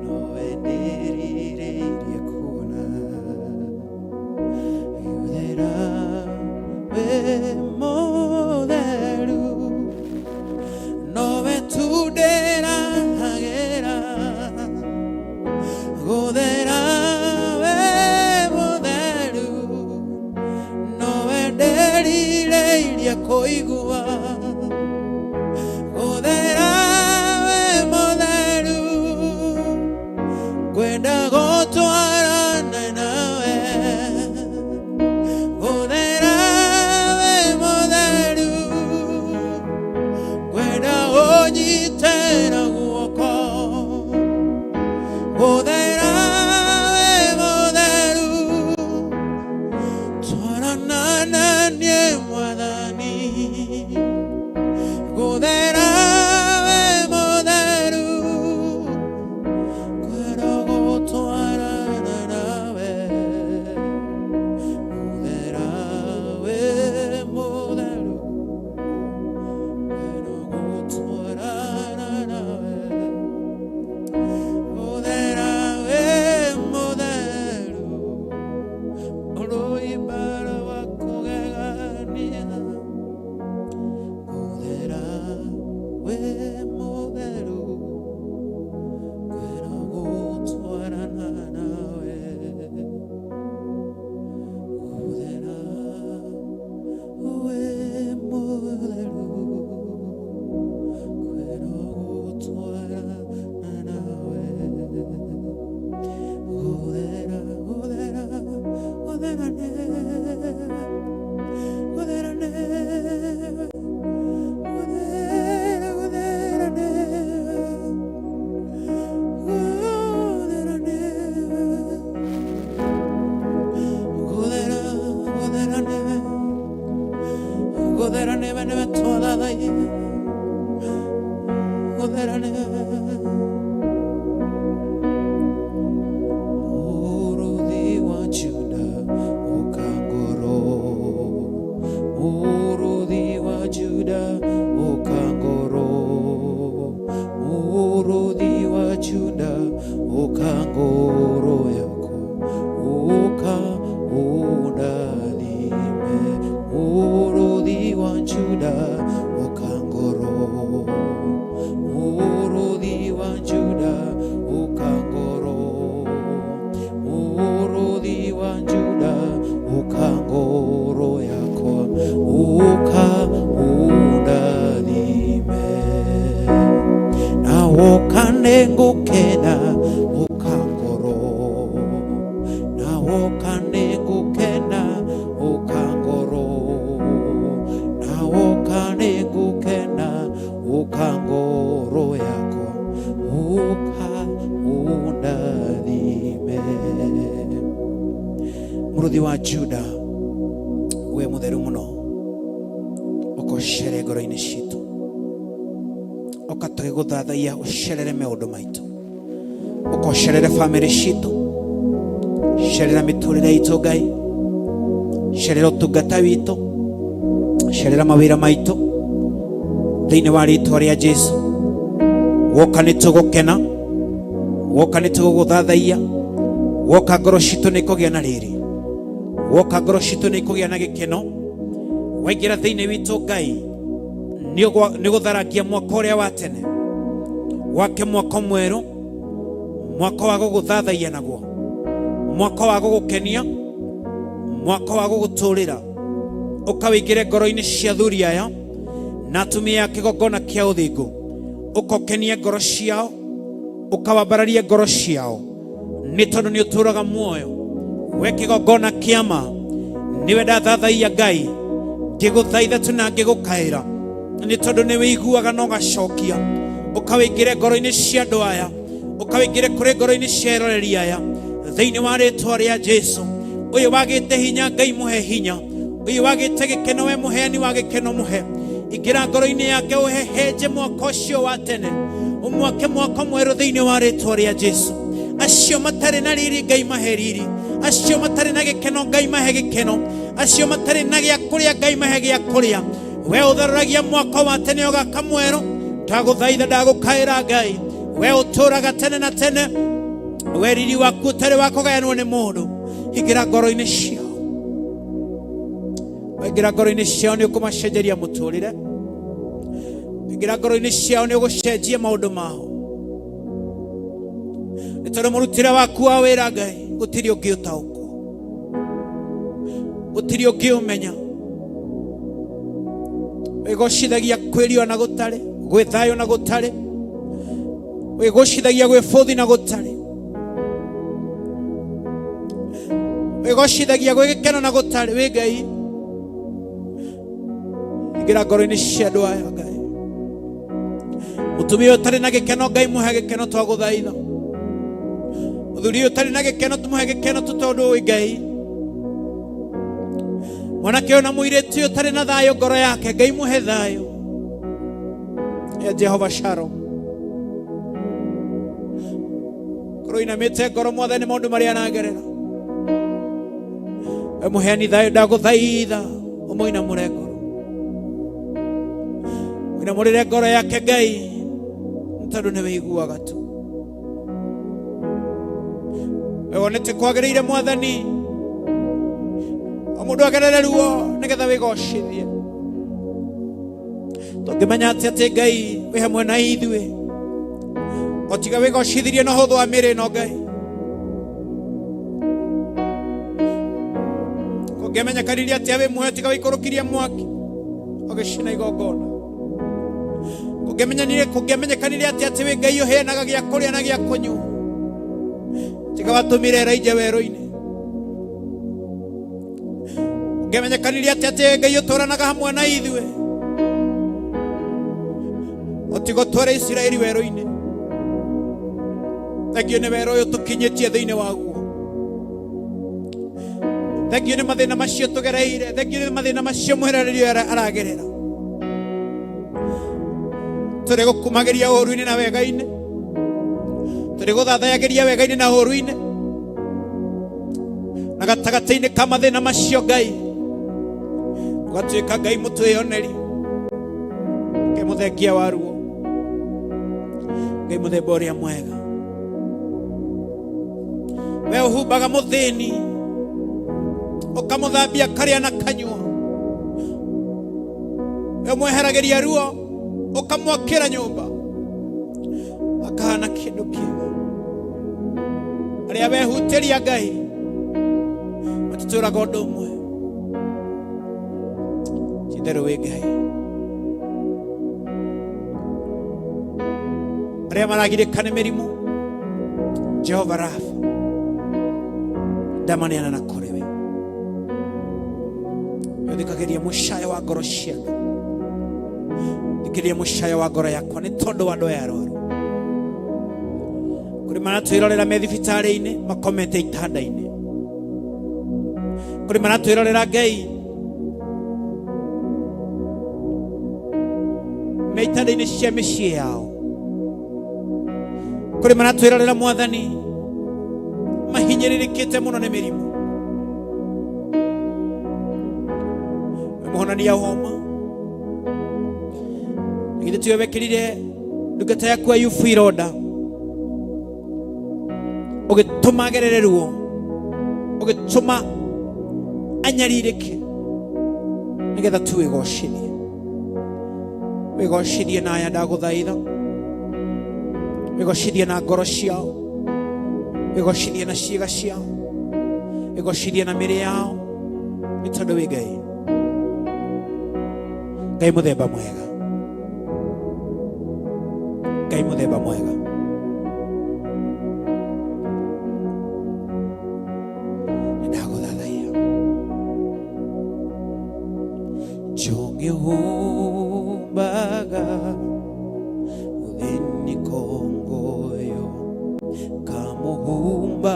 no wendereire kuona gũthera wĩ mũtheru nowe tu ndĩrahagĩra gũthera wĩ mũtheru nowe ndĩrirĩirie kũigua gũthera wĩ mũtheru ngwenda gũtwarana nawe gũthera wĩ mũtheru ngwenda ũnyite na guoko gũthera wĩ mũtheru twarana na niĩ mwathani. Nĩngũkena ũka ngoro, na woka nĩngũkena ũka ngoro, na woka nĩngũkena ũka ngoro yakwa, ũka ũndathime. Mũrũthi wa Juda, we mũtheru mũno, ũkocere ngoro-inĩ citũ, ũka tũgĩgũthathaiya, ũcerere maũndũ maitũ, ũkocerere bamĩrĩ citũ, cerera mĩtũrĩre itũ Ngai, cerera ũtungata witũ, cerera mawĩra maitũ thĩinĩ wa rĩtwa rĩa Jesu. Woka nĩ tũgũkena, woka nĩ tũgũgũthathaiya, woka ngoro citũ nĩ ikũgĩa na rĩrĩ, woka ngoro citũ nĩ ikũgĩa na gĩkeno. Waingĩra thĩinĩ witũ Ngai, nĩ gũtharagia mwaka ũrĩa wa tene, wake mwaka mwerũ, mwaka wa gũgũthathaiya naguo, mwaka wa gũgũkenia, mwaka wa gũgũtũrĩra. Ũka wĩingĩre ngoro-inĩ cia athuri aya na atumia a kĩgongona kĩa ũthingu, ũkokenie ngoro ciao, ũkawambararie ngoro ciao, nĩ tondũ nĩ ũtũraga muoyo. We kĩgongona kĩa ma, nĩwe ndathathaiya Ngai, ngĩgũthaitha tu na ngĩgũkaĩra, nĩ tondũ nĩ wĩiguaga na ũgacokia. Ũkawĩingĩre ngoro-inĩ cia andũ aya, ũkawĩingĩre kũrĩ ngoro-inĩ cia eroreri aya thĩinĩ wa rĩtwa rĩa Jesu. Ũyũ wagĩte hinya, Ngai mũhe hinya. Ũyũ wagĩte gĩkeno, we mũheani wa gĩkeno mũhe. Ingĩra ngoro-inĩ yake, ũhehenje mwaka ũcio wa tene, ũmwake mwaka mwerũ thĩinĩ wa rĩtwa rĩa Jesu. Acio matarĩ na riri, Ngai mahe riri. Acio matarĩ na gĩkeno, Ngai mahe gĩkeno. Acio matarĩ na gĩa kũrĩa, Ngai mahe gĩa kũrĩa. We ũtharũragia mwaka wa tene ũgaka mwerũ, ndagũthaitha, ndagũkaĩra Ngai. We ũtũraga tene na tene, we riri waku ũtarĩ wa kũgayanwo nĩ mũndũ. Ingĩra ngoro-inĩ ciao, waingĩra ngoro-inĩ ciao nĩ ũkũmacenjeria mũtũrĩre. Waingĩra ngoro-inĩ ciao nĩ ũgũcenjia maũndũ mao, nĩ tondũ mũrutĩre waku wa wĩra Ngai gũtirĩ ũngĩ ũtaũkwo, gũtirĩ ũngĩ ũmenya. Wĩgocithagia kwĩrio na gũtarĩ, gwĩ thayũ na gũtarĩ, wĩgocithagia gwĩ bũthi na gũtarĩ, wĩgocithagia gwĩ gĩkeno na gũtarĩ. Wĩ Ngai, ingĩra ngoro-inĩ cia andũ aya Ngai. Mũtumia ũyũ ũtarĩ na gĩkeno, Ngai mũhe gĩkeno, twagũthaitha. Mũthuri ũyũ ũtarĩ na gĩkeno, tũmũhe gĩkeno tu tondũ wĩ Ngai. Mwanake ũyũ na mũirĩtu ũyũ ũtarĩ na thayũ ngoro yake, Ngai mũhe thayũ. Ya Jehova Shalom. Korwo inamĩte ngoro mwathani maũndũ marĩa aragerera, we mũheani thayũ, ndagũthaitha ũmũinamũre ngoro, ũinamũrĩre ngoro yake Ngai, nĩ tondũ nĩ wĩiguaga tu. We wonete kwagĩrĩire mwathani o mũndũ agerere ruo nĩgetha wĩgocithie. Tũngĩmenya atĩ atĩ Ngai wĩ hamwe na ithuĩ, o tiga wĩgocithirie na ũhũthũ wa mĩĩrĩ ĩno Ngai. Kũngĩamenyekanire atĩa wĩ muoyo tiga wĩikũrũkirie mwaki ũgĩcina igongona? Kũngĩamenyekanire atĩa atĩ wĩ Ngai ũheanaga gĩa kũrĩa na gĩa kũnyua tiga watũmire Elijah werũ-inĩ? Kũngĩamenyekanire atĩa atĩ Ngai ũtũranaga hamwe na ithuĩ ũtiga ũtware Isiraeli werũ-inĩ? Thengio nĩ werũ ũyũ tũkinyĩtie thĩinĩ waguo, thengio nĩ mathĩna macio tũgereire, thengio nĩ mathĩna macio mwĩrarĩrio aragerera. Tũrĩ gũkumagĩria ũũru-inĩ na wega-inĩ, tũrĩ gũthathayagĩria wega-inĩ na ũũru-inĩ, na gatagatĩ-inĩ ka mathĩna macio Ngai ũgatuĩka Ngai mũtwĩyoneri, Ngai mũthengia wa ruo, Ngai mũthemba ũrĩa mwega. We ũhumbaga mũthĩni ũkamũthambia karĩa na kanyua, we ũmweheragĩria ruo ũkamwakĩra nyũmba akahana kĩndũ kĩega. Arĩa wehutĩria Ngai matitũraga ũndũ ũmwe. Ti-itherũ wĩ Ngai. Arĩa maragirĩka nĩ mĩrimũ, Jehova Rafa, ndamaneana na kũrĩ we. Ũthikagĩria mũcayo wa ngoro cia andũ, thikĩrĩria mũcayo wa ngoro yakwa nĩ tondũ wa andũ aya arwaru. Kũrĩ maratwĩrorera me thibitarĩ-inĩ makomete itanda-inĩ, kũrĩ maratwĩrorera Ngai me itanda-inĩ cia mĩciĩ yao, kũrĩ maratwĩrorera Mwathani mahinyĩrĩrĩkĩte mũno nĩ mĩrimũ. Mũhonania woma, githĩ tiwe wekĩrire ndungata yaku Ayubu ironda, ũgĩtũma agerere ruo, ũgĩtũma anyarirĩke, nĩgetha tu wĩgocithie, wĩgocithie na aya ndagũthaitha, wĩgocithie na ngoro ciao, wĩgocithie na ciĩga ciao, wĩgocithie na mĩrĩ yao, nĩ tondũ wĩ Ngai, Ngai mũthemba mwega, Ngai mũthemba mwega. Ndagũthathaiya njũngĩhumbaga mũthĩni kongoyo, kamuhumba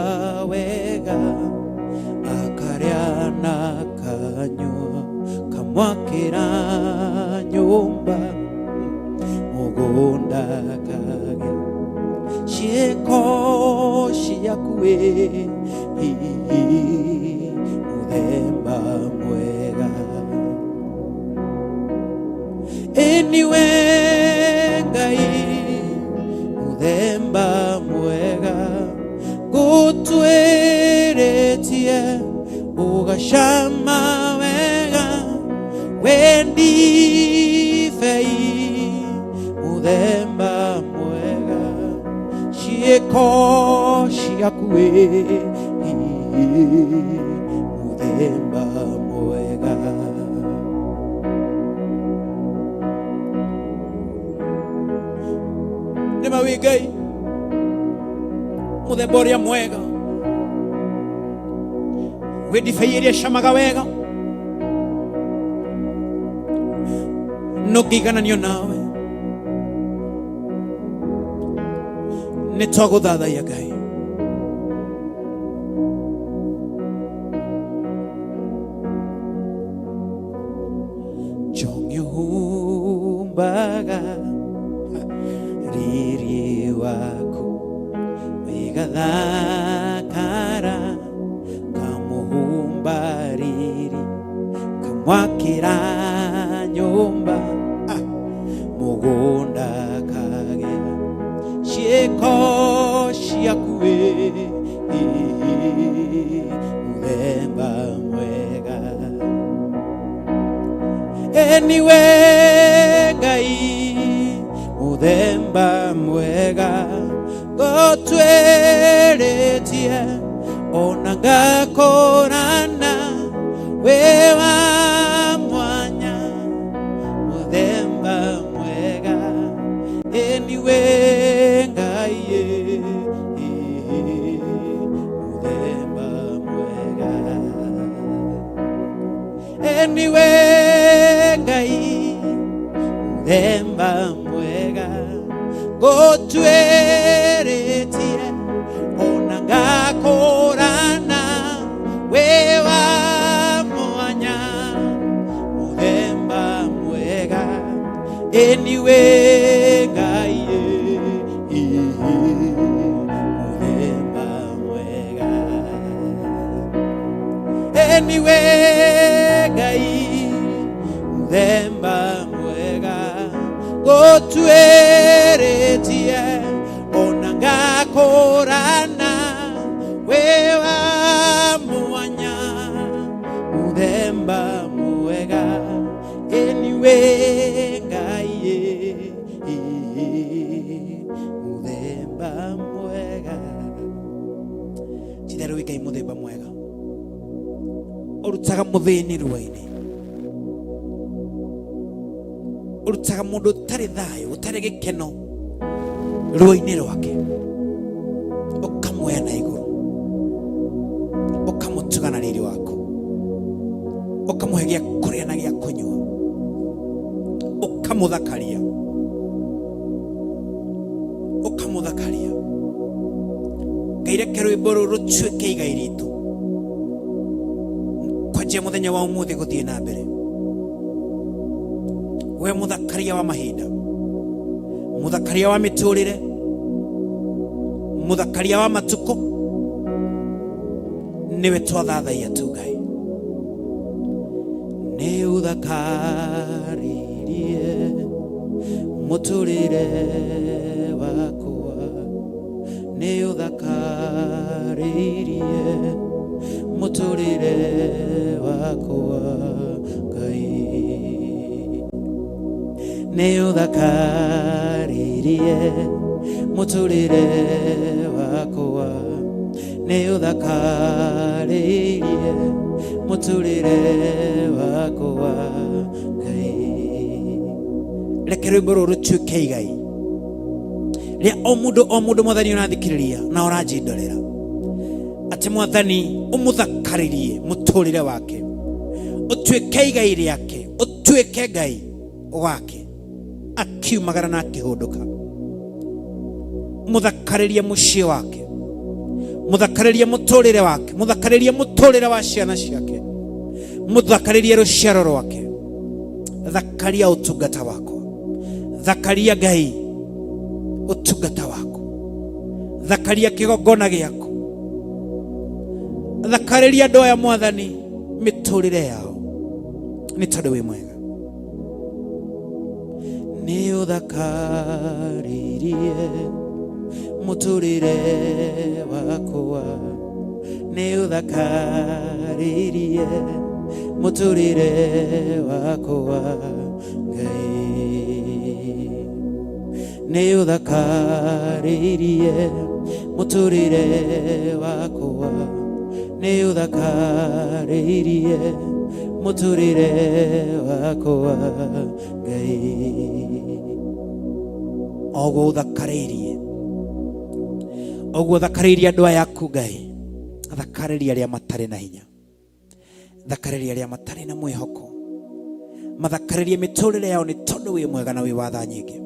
wega, akarĩa na akanyua, kamwakĩra nyũmba, mũgũnda akagĩa ciĩko ciaku wĩ hihi mũthemba mwega. Ĩniwe Ngai mũthemba mwega, ngũtwĩrĩtie ũgacama wega, wendibei mũthemba mwega, ciĩko ciaku wĩ mũthemba mwega. Nĩ ma wĩ Ngai mũthemba ũrĩa mwega, wĩ ndibei ĩrĩa ĩcamaga wega, nũngĩigananio nawe. Nĩ twagũthathaiya Ngai. Njũngĩhumbaga riri waku, wĩgathakara, kamuhumba riri, kamwakĩra nyũmba, mũgũnda kagĩa ciĩko ciaku wĩ mũthemba mwega. Eniwe Ngai mũthemba mwega, ngũtwĩrĩtie ona ngakũrana, wĩ wa mwanya mũthemba mwega. Eniwe Ngai mũthemba mwega. Eniwe Ngai mũthemba mwega, ngũtwĩrĩtie ona ngakũrana, wĩ wa mwanya mũthemba mwega. Eniwe Ngai mũthemba mwega. Eniwe Ngai mũthemba mwega, ngũtwĩrĩtie ona ngakũrana, wĩ wa mwanya mũthemba mwega. Eniwe Ngai mũthemba mwega. Titherũ wĩ Ngai mũthemba mwega, ũrutaga mũthĩni ruo-inĩ, ũrutaga mũndũ ũtarĩ thayũ, ũtarĩ gĩkeno, Ruo-inĩ rwake ũkamuoya na igũrũ, ũkamũtuga na riri waku, ũkamũhe gĩa kũrĩa na gĩa kũnyua, ũkamũthakaria, ũkamũthakaria. Ngai, reke rwĩmbo rũrũ rũtuĩke igai ritũ kwanjia mũthenya wa ũmũthĩ gũthiĩ na mbere. We mũthakaria wa mahinda, mũthakaria wa mĩtũrĩre, mũthakaria wa matukũ, nĩwe twathathaiya tu. Ngai, nĩ ũthakaririe mũtũrĩre wakwa, nĩ ũthakaririe mũtũrĩre wakwa. Ngai, nĩ ũthakaririe mũtũrĩre wakwa, nĩ ũthakaririe mũtũrĩre wakwa. Ngai, reke rwĩmbo rũrũ rũtuĩke igai rĩa o mũndũ, o mũndũ, Mwathani, ũrathikĩrĩria na ũranjindorera, atĩ Mwathani ũmũthakarĩrie mũtũrĩre wake, ũtuĩke igai rĩake, ũtuĩke Ngai wake akiumagara na akĩhũndũka. Mũthakarĩrie mũciĩ wake, mũthakarĩrie mũtũrĩre wake, mũthakarĩrie mũtũrĩre wa ciana ciake, mũthakarĩrie rũciaro rwake. Thakaria ũtungata wakwa, thakaria Ngai ũtungata waku, thakaria kĩgongona gĩaku, thakarĩria andũ aya, Mwathani, mĩtũrĩre yao, nĩ tondũ wĩ mwega. Nĩ ũthakaririe mũtũrĩre wakwa, nĩ ũthakaririe mũtũrĩre wakwa. Ngai, nĩ ũthakaririe mũtũrĩre wakwa, nĩ ũthakaririe mũtũrĩre wakwa. Ngai, oguo ũthakarĩirie, oguo ũthakarĩirie andũ aya aku, Ngai, thakarĩria arĩa matarĩ na hinya, thakarĩria arĩa matarĩ na mwĩhoko, mathakarĩrie mĩtũrĩre yao, nĩ tondũ wĩ mwega na wĩ wa tha nyingĩ.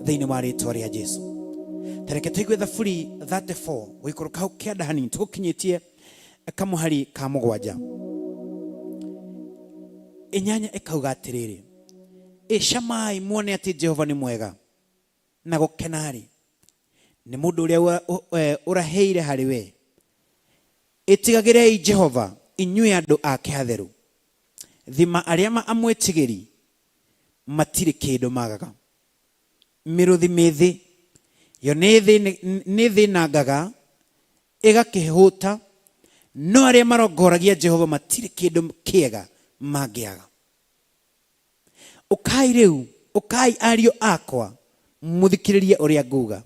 Thĩinĩ wa rĩtwa rĩa Jesu, tareke tũigue Thaburi 34 gũikũrũka hau kĩanda hanini, tũgũkinyĩtie kamũhari ka 7 8, ĩkauga atĩrĩrĩ: "Ĩcamai muone atĩ Jehova nĩ mwega, na gũkena-rĩ nĩ mũndũ ũrĩa ũrahĩire harĩ we. Ĩtigagĩrei Jehova, inyuĩ andũ ake atheru, thima arĩa amwĩtigĩri matirĩ kĩndũ magaga. Mĩrũthi mĩthĩ yo nĩ thĩnangaga ĩgakĩhũta, no arĩa marongoragia Jehova matirĩ kĩndũ kĩega mangĩaga. Ũkai rĩu, ũkai ariũ akwa, mũthikĩrĩrie ũrĩa nguga,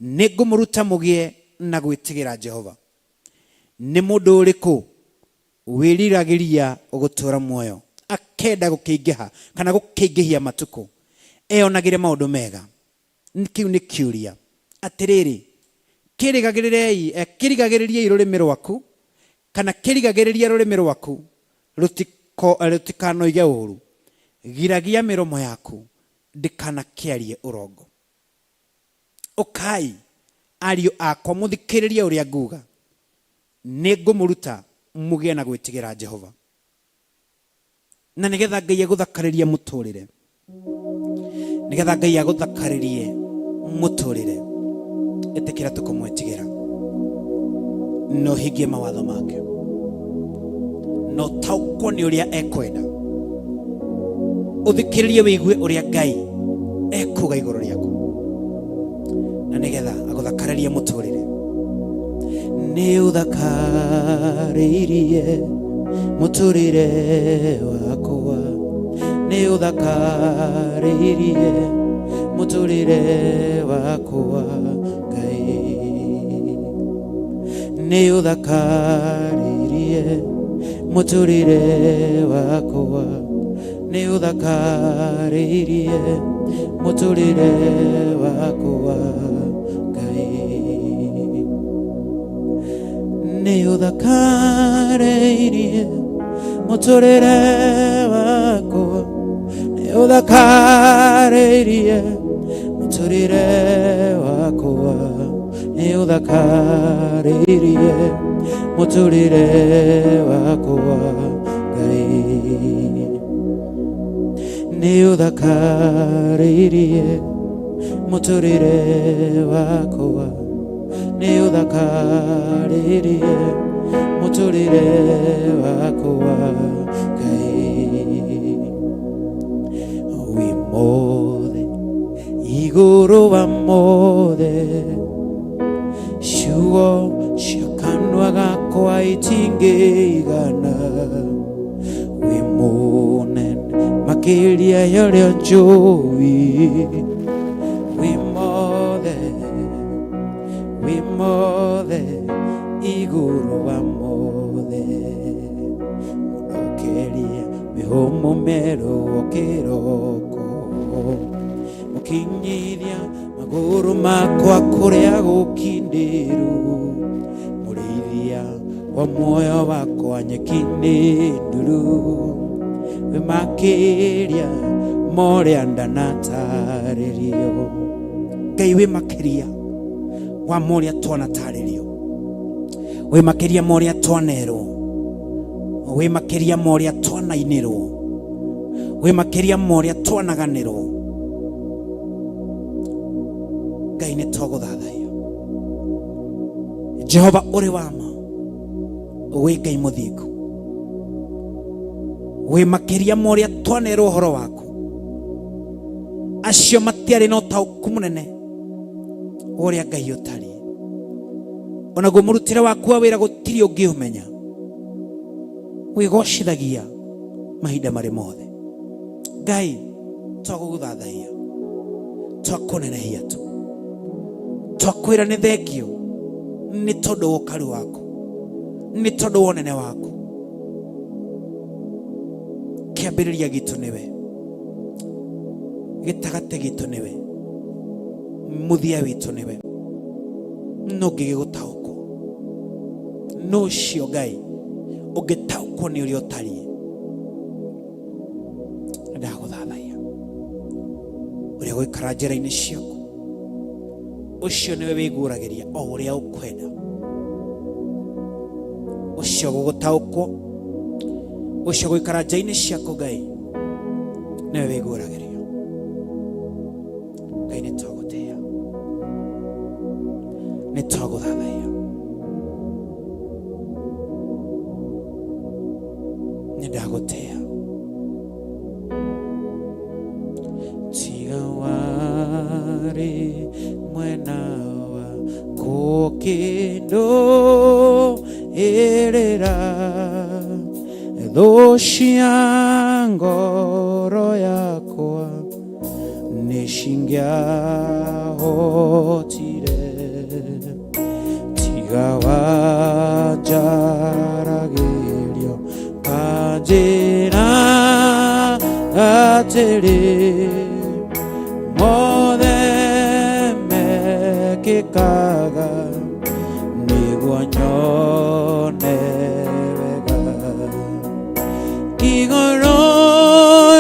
nĩ ngũmũruta mũgĩe na gwĩtigĩra Jehova. Nĩ mũndũ ũrĩkũ wĩriragĩria gũtũũra muoyo, akenda gũkĩingĩha kana gũkĩingĩhia matukũ, eyonagĩre maũndũ mega?" Kĩu nĩ kĩũria. "Atĩrĩrĩ, kĩrigagĩrĩriei kĩrigagĩrĩriei rũrĩmĩ rwaku, kana kĩrigagĩrĩria rũrĩmĩ rwaku rũtikanoige ũũru, giragia mĩromo yaku ndĩkanakĩarie ũrongo. Ũkai ariũ akwa, mũthikĩrĩrie ũrĩa nguga, nĩ ngũmũruta mũgĩe na gwĩtigĩra Jehova." Na nĩgetha Ngai agũthakarĩrie mũtũrĩre, nĩgetha Ngai agũthakarĩrie mũtũrĩre, ĩtĩkĩra tũkũmwĩtigĩra na ũhingie mawatho make, na ũtaũkwo nĩ ũrĩa ekwenda, ũthikĩrĩrie wĩigue ũrĩa Ngai ekuga igũrũ rĩaku, na nĩgetha agũthakarĩrie mũtũrĩre. Nĩ ũthakarĩirie mũtũrĩre wakwa, nĩ ũthakarĩirie mũtũrĩre wakwa. Ngai, nĩ ũthakarĩirie mũtũrĩre wakwa, nĩ ũthakarĩirie mũtũrĩre wakwa. wakwa Ngai nĩ ũthakarĩirie mũtũrĩre wakwa nĩ ũthakarĩirie mũtũrĩre wakwa nĩ ũthakarĩirie mũtũrĩre wakwa Ngai nĩ ũthakarĩirie mũtũrĩre wakwa nĩ ũthakarĩirie mũtũrĩre wakwa Ngai wĩ mothe igũrũ wa mothe ciugo cia kanua gakwa itingĩigana wĩ mũnene makĩria ya ũrĩa njũĩ wĩ mothe wĩ mothe igũrũ wa mothe mũnokeria mĩhũmũ mĩerũ o kĩroko mũkinyithia magũrũ makwa kũrĩa gũkindĩru mũrĩithia wa muoyo wakwa nyeki-inĩ nduru wĩ makĩria ma ũrĩa ndanatarĩrio Ngai wĩ makĩria wa ma ũrĩa twanatarĩrio wĩ makĩria ma ũrĩa twanerwo wĩ makĩria ma ũrĩa twanainĩrwo wĩ makĩria ma ũrĩa twanaganĩrwo Ngai nĩ twagũthathaiya Jehova ũrĩ wa ma wĩ Ngai mũthingu wĩ makĩria ma ũrĩa twanerwo ũhoro waku acio matiarĩ na ũtaũku mũnene wa ũrĩa Ngai ũtariĩ onaguo mũrutĩre waku wa wĩra gũtirĩ ũngĩũmenya wĩgocithagia mahinda marĩ mothe Ngai twagũgũthathaiya twakũnenehia tu twakwĩra nĩ thengio nĩ tondũ wa ũkaru waku nĩ tondũ wa ũnene waku kĩambĩrĩria gitũ nĩwe gĩtagatĩ gitũ nĩwe mũthia witũ nĩwe no ngĩgĩgũtaũkwo no ũcio Ngai ũngĩtaũkwo nĩ ũrĩa ũtariĩ ndagũthathaiya ũrĩa gũikara njĩra-inĩ ciaku ũcio nĩwe wĩguũragĩria o ũrĩa ũkwenda ũcio gũgũtaũkwo ũcio gũikara nja-inĩ ciaku Ngai nĩwe wĩguũragĩria Ngai nĩ twagũtĩĩa nĩ twagũthathaiya nĩ ndagũtĩĩa tiga warĩ mwena wakwa kĩndũ ĩrĩra thũ cia ngoro yakwa nĩ cingĩahotire tiga wanjaragĩrio kanjĩra atĩrĩ mothe mekĩkaga nĩguo nyone wega igũrũ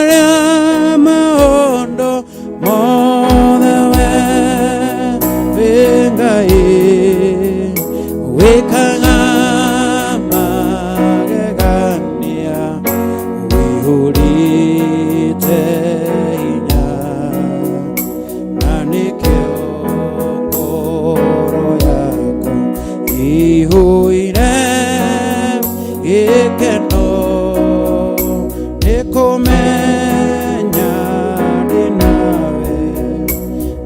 rĩa maũndũ mothe we wĩ Ngai wĩkaga magegania wĩihũrĩte hinya na nĩkĩo ngoro yakwa ĩihũire gĩkeno nĩ kũmenya ndĩ nawe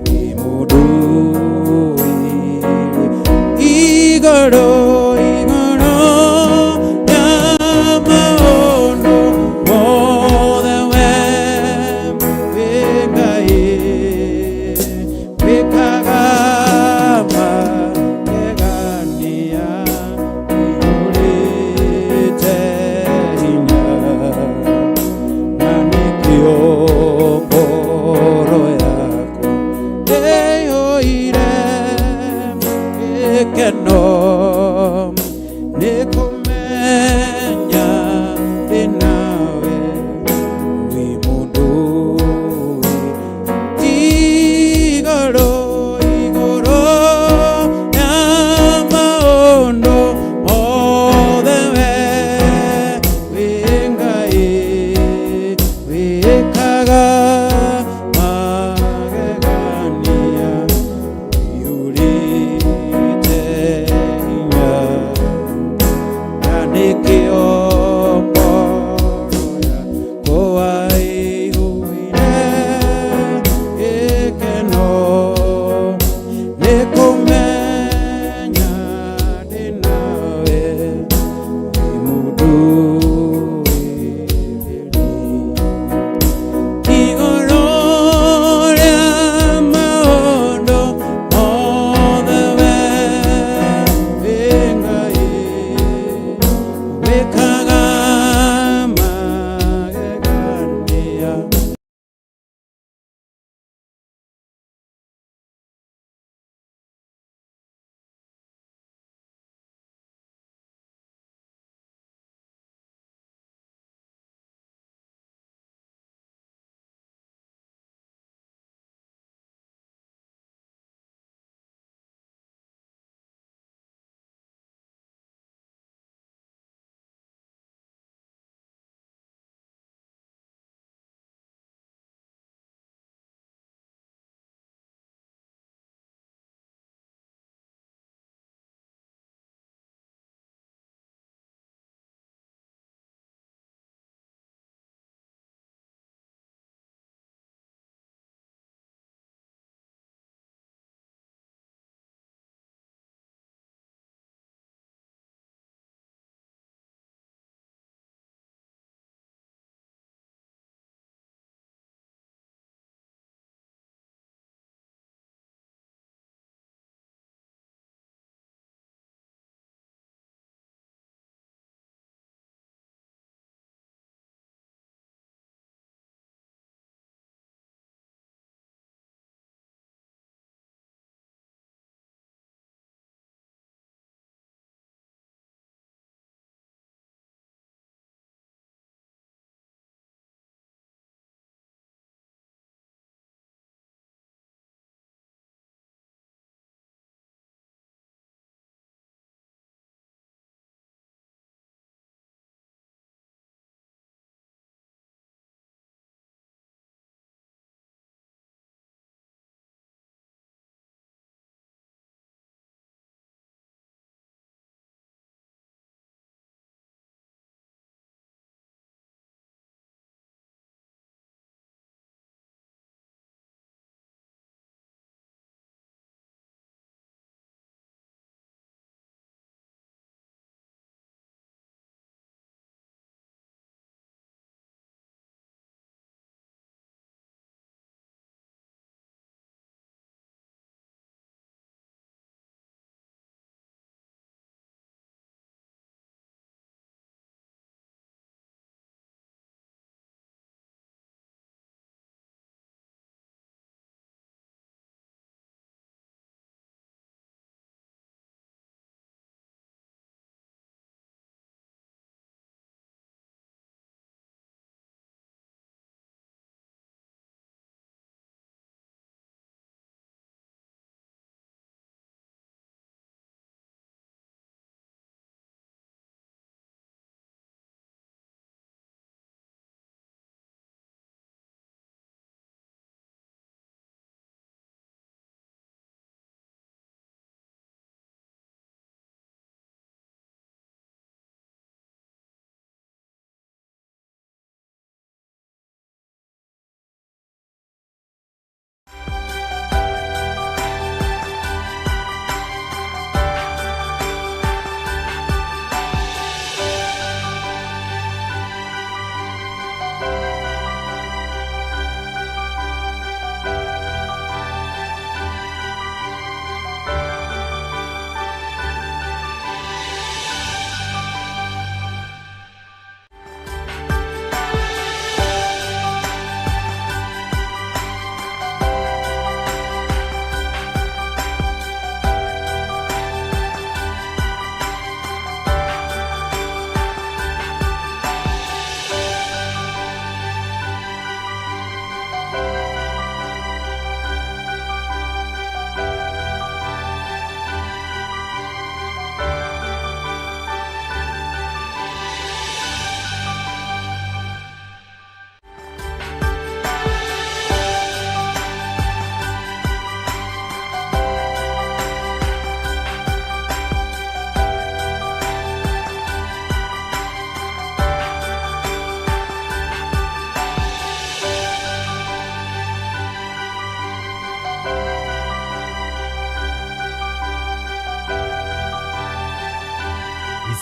ndĩ mũndũ igũrũ igũrũ rĩa maũndũ mothe we wĩ Ngai wĩkaga magegania wĩihũrĩte hinya na nĩkĩo ngoro yakwa Gĩkeno nĩ kũmenya ndĩ nawe wĩ mũndũ igũrũ igũrũ ya maũndũ mothe we wĩ Ngai wĩkaga magegania yurite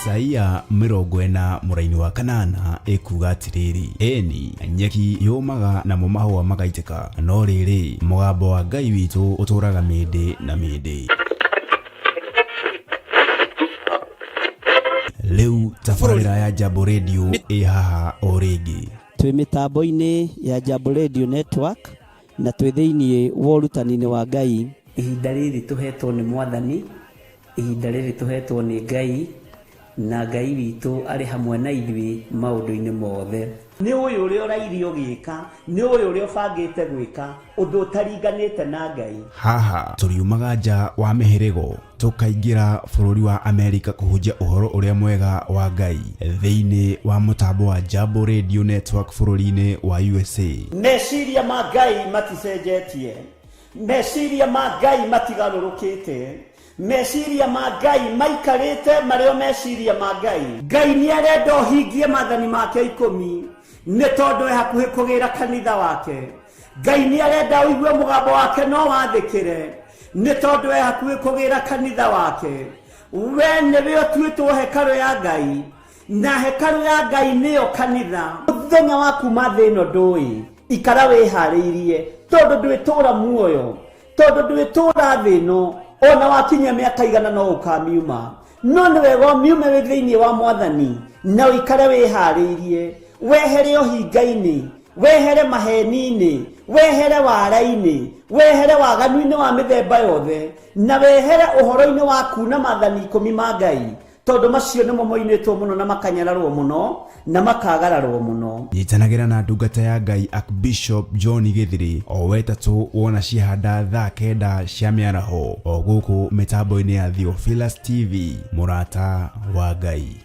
Isaia 40 mũraini wa kanana ĩkuga atĩrĩrĩ, ĩni nyeki yũmaga namo mahũa magaitĩka, no rĩrĩ mũgambo wa Ngai witũ ũtũũraga mĩndĩ na mĩndĩ. Rĩu tabarĩra ya Jambo Radio ĩ haha o rĩngĩ. Twĩ mĩtambo-inĩ ya Jambo Radio Network na twĩ thĩinĩ wa ũrutani-inĩ wa Ngai. Ihinda rĩrĩ tũhetwo nĩ Mwathani, ihinda rĩrĩ tũhetwo nĩ Ngai, na Ngai witũ arĩ hamwe na ithuĩ maũndũ-inĩ mothe. Nĩ ũyũ ũrĩa ũrairie ũgĩka, nĩ ũyũ ũrĩa ũbangĩte gwĩka, ũndũ ũtaringanĩte na Ngai. Haha tũriumaga nja wa mĩhĩrĩgo tũkaingĩra bũrũri wa Amerika kũhunjia ũhoro ũrĩa mwega wa Ngai thĩinĩ wa mũtambo wa Jambo Radio Network bũrũri-inĩ wa USA. Meciria ma Ngai maticenjetie, meciria ma Ngai matigarũrũkĩte, meciria ma Ngai maikarĩte marĩ o meciria ma Ngai. Ngai nĩ arenda ũhingie maathani make 10 nĩ tondũ e hakuhĩ kũgĩra kanitha wake. Ngai nĩ arenda ũigue mũgambo wake no wathĩkĩre nĩ tondũ e hakuhĩ kũgĩra kanitha wake. We nĩwe ũtuĩtwo hekarũ ya Ngai, na hekarũ ya Ngai nĩyo kanitha. Mũthenya wa kuma thĩ ĩno ndũĩ, ikara wĩharĩirie tondũ ndwĩtũra muoyo, tondũ ndwĩtũra thĩ ĩno, ona wakinyia mĩaka igana no ũkamiuma. No nĩ wega ũmiume wĩ thĩinĩ wa Mwathani na ũikare wĩharĩirie, wehere ũhinga-inĩ, wehere maheni-inĩ, wehere wara-inĩ, wehere waganu-inĩ wa mĩthemba yothe, na wehere ũhoro-inĩ wa kuna maathani 10 ma Ngai, tondũ macio nĩmo moinĩtwo mũno na makanyararwo mũno na makagararwo mũno. Nyitanagĩra na ndungata ya Ngai Archbishop John Gĩthiri o wetatũ wona ciahanda thaa 9 cia mĩaraho o gũkũ mĩtambo-inĩ ya Theophilus TV, mũrata wa Ngai.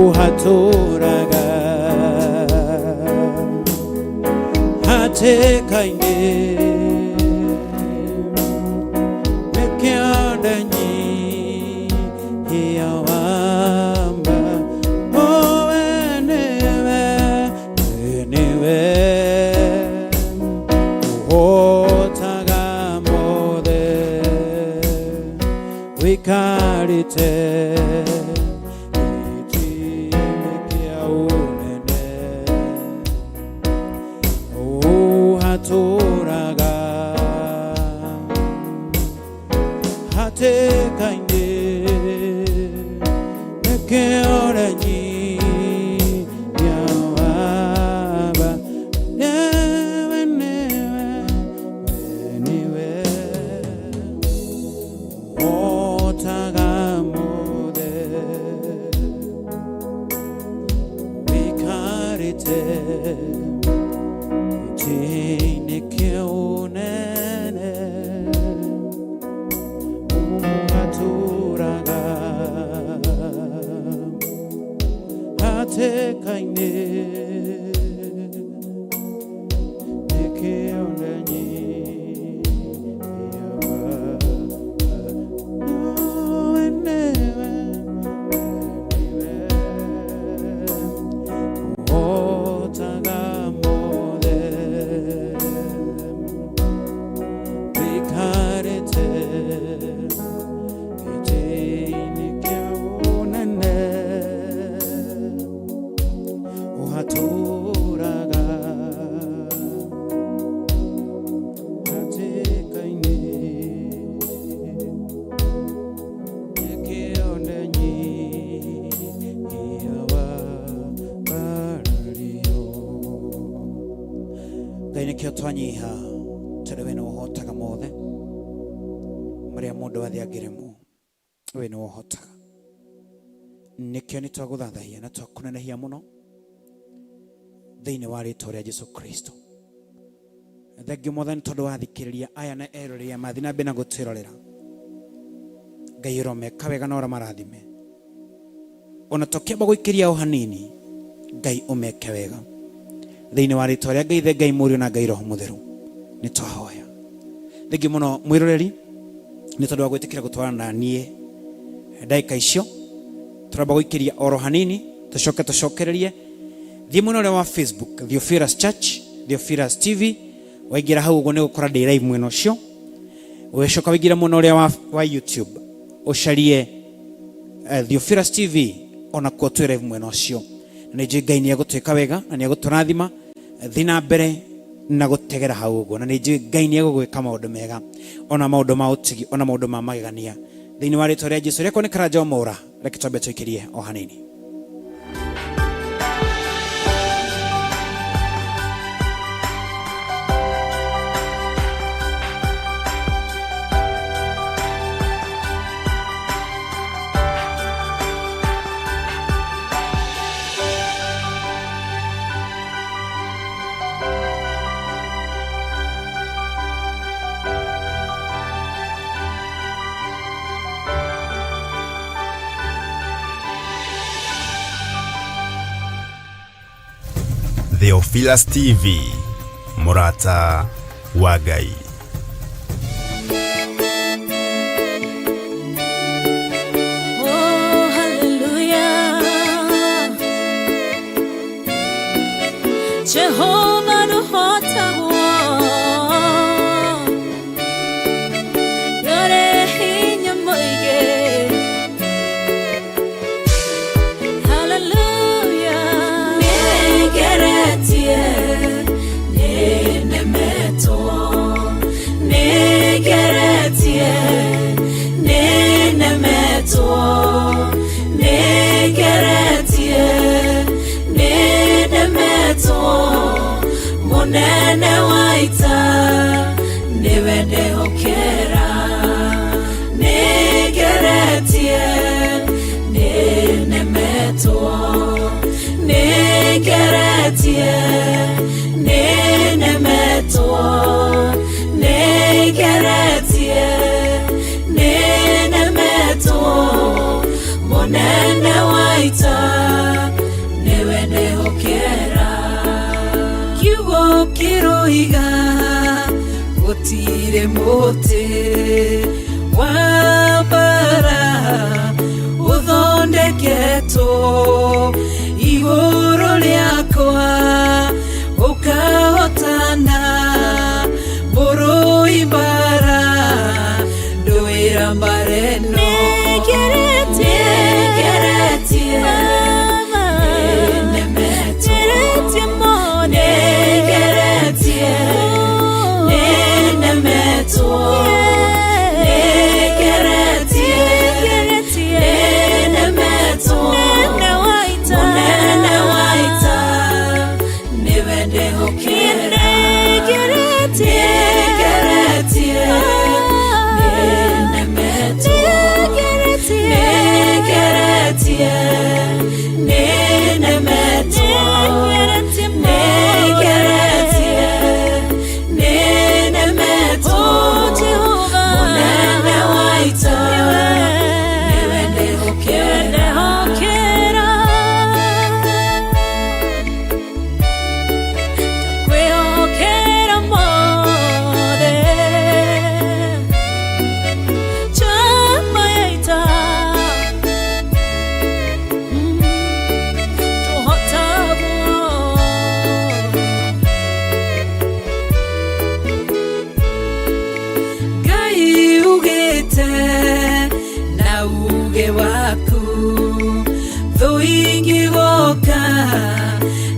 Uhaturaga Hatĩka-inĩ nĩkĩo ndenyihia wamba. Oh, we nĩwe, we nĩwe ũhotaga mothe, wĩikarĩte gĩtĩ-inĩ kĩa ũnene, ũhatũraga hatĩka-inĩ nĩkĩo ndenyihia wamba. Nĩwe, nĩwe, we nĩwe ũhotaga mothe, wĩikarĩte gĩtĩ-inĩ kĩa ũnene, ũhatũraga hatĩka-inĩ nĩkĩo ndenyihia wamba. We nĩwe, we nĩwe ũhotaga mothe, wĩikarĩte gĩtĩ-inĩ kĩa ũnene, ũhatũraga hatĩka-inĩ nĩkĩo ndenyihia wambarario. Ngai, nĩkĩo twanyiha, tondũ we nĩ ũhotaga mothe marĩa mũndũ athiĩ angĩremwo, we nĩ ũhotaga. Nĩkĩo nĩ twagũthathahia na twakũnenehia mũno thĩinĩ wa rĩtwa rĩa Jesu Kristo. Thengiũ Mwathani, tondũ wathikĩrĩria aya na eroreri mathi na mbere na gũtwĩrorera. Ngai, ũromeka wega na ũramarathime, ona tũkĩamba gũikĩria o hanini. Ngai, ũmeke wega thĩinĩ wa rĩtwa rĩa Ngai Ithe, Ngai Mũriũ na Ngai Roho Mũtheru, nĩ twahoya. Thengiũ mũno mwĩroreri, nĩ tondũ wa gwĩtĩkĩra gũtwarana na niĩ ndagĩka icio. Tũramba gũikĩria oro hanini, tũcoke tũcokererie. Thiĩ mwena ũrĩa wa Facebook, Theophilus Church, Theophilus TV. Waingĩra hau ũguo nĩ gũkora ndĩ live mwena ũcio. Ũgĩcoka waingĩra mwena ũrĩa wa YouTube, ũcarie Theophilus TV, onakuo twĩ live mwena ũcio. Na nĩ njũĩ Ngai nĩ egũtwĩka wega na nĩ egũtũrathima. Thiĩ na mbere na gũtegera hau ũguo, na nĩ njũĩ Ngai nĩ egũgwĩka maũndũ mega, ona maũndũ ma ũtugi, ona maũndũ ma magegania, thĩinĩ wa rĩtwa rĩa Jesu. Rĩakwa nĩ Karanja Mwaura. Reke twambe tũikĩrie o hanini. Theophilus TV, mũrata wa Ngai. Oh, hallelujah. Jehova nũhotagwo, nĩũrĩ hinya mũingĩ. Hallelujah. Nĩngeretie, nĩnemetwo, nĩngeretie, nĩnemetwo, nĩngeretie, nĩnemetwo, mũnene wa ita nĩwe ndehokera. Nĩngeretie, nĩnemetwo, nĩngeretie, nĩnemetwo, nĩngeretie, nĩnemetwo, mũnene wa ita nĩwe ndehokera. Kiugo Kĩroiga gũtirĩ mũtĩ wa mbara ũthondeketwo igũrũ rĩakwa ũkahotana mũrũi mbara ndũĩra mbara ĩno. Nĩngeretie, nĩnemetwo, nĩngeretie, nĩnemetwo, nĩngeretie, nĩnemetwo, mũnene wa ita nĩwe ndĩhokera. Nĩngeretie, nĩnemetwo, nĩngeretie, nĩnemetwo, nĩngeretie, nĩnemetwo, mũnene wa ita nĩwe ndĩhokera. Kwĩhokera mothe chama ya ita tũhotagwo. Ngai ugĩte na uge waku thũ ingĩgoka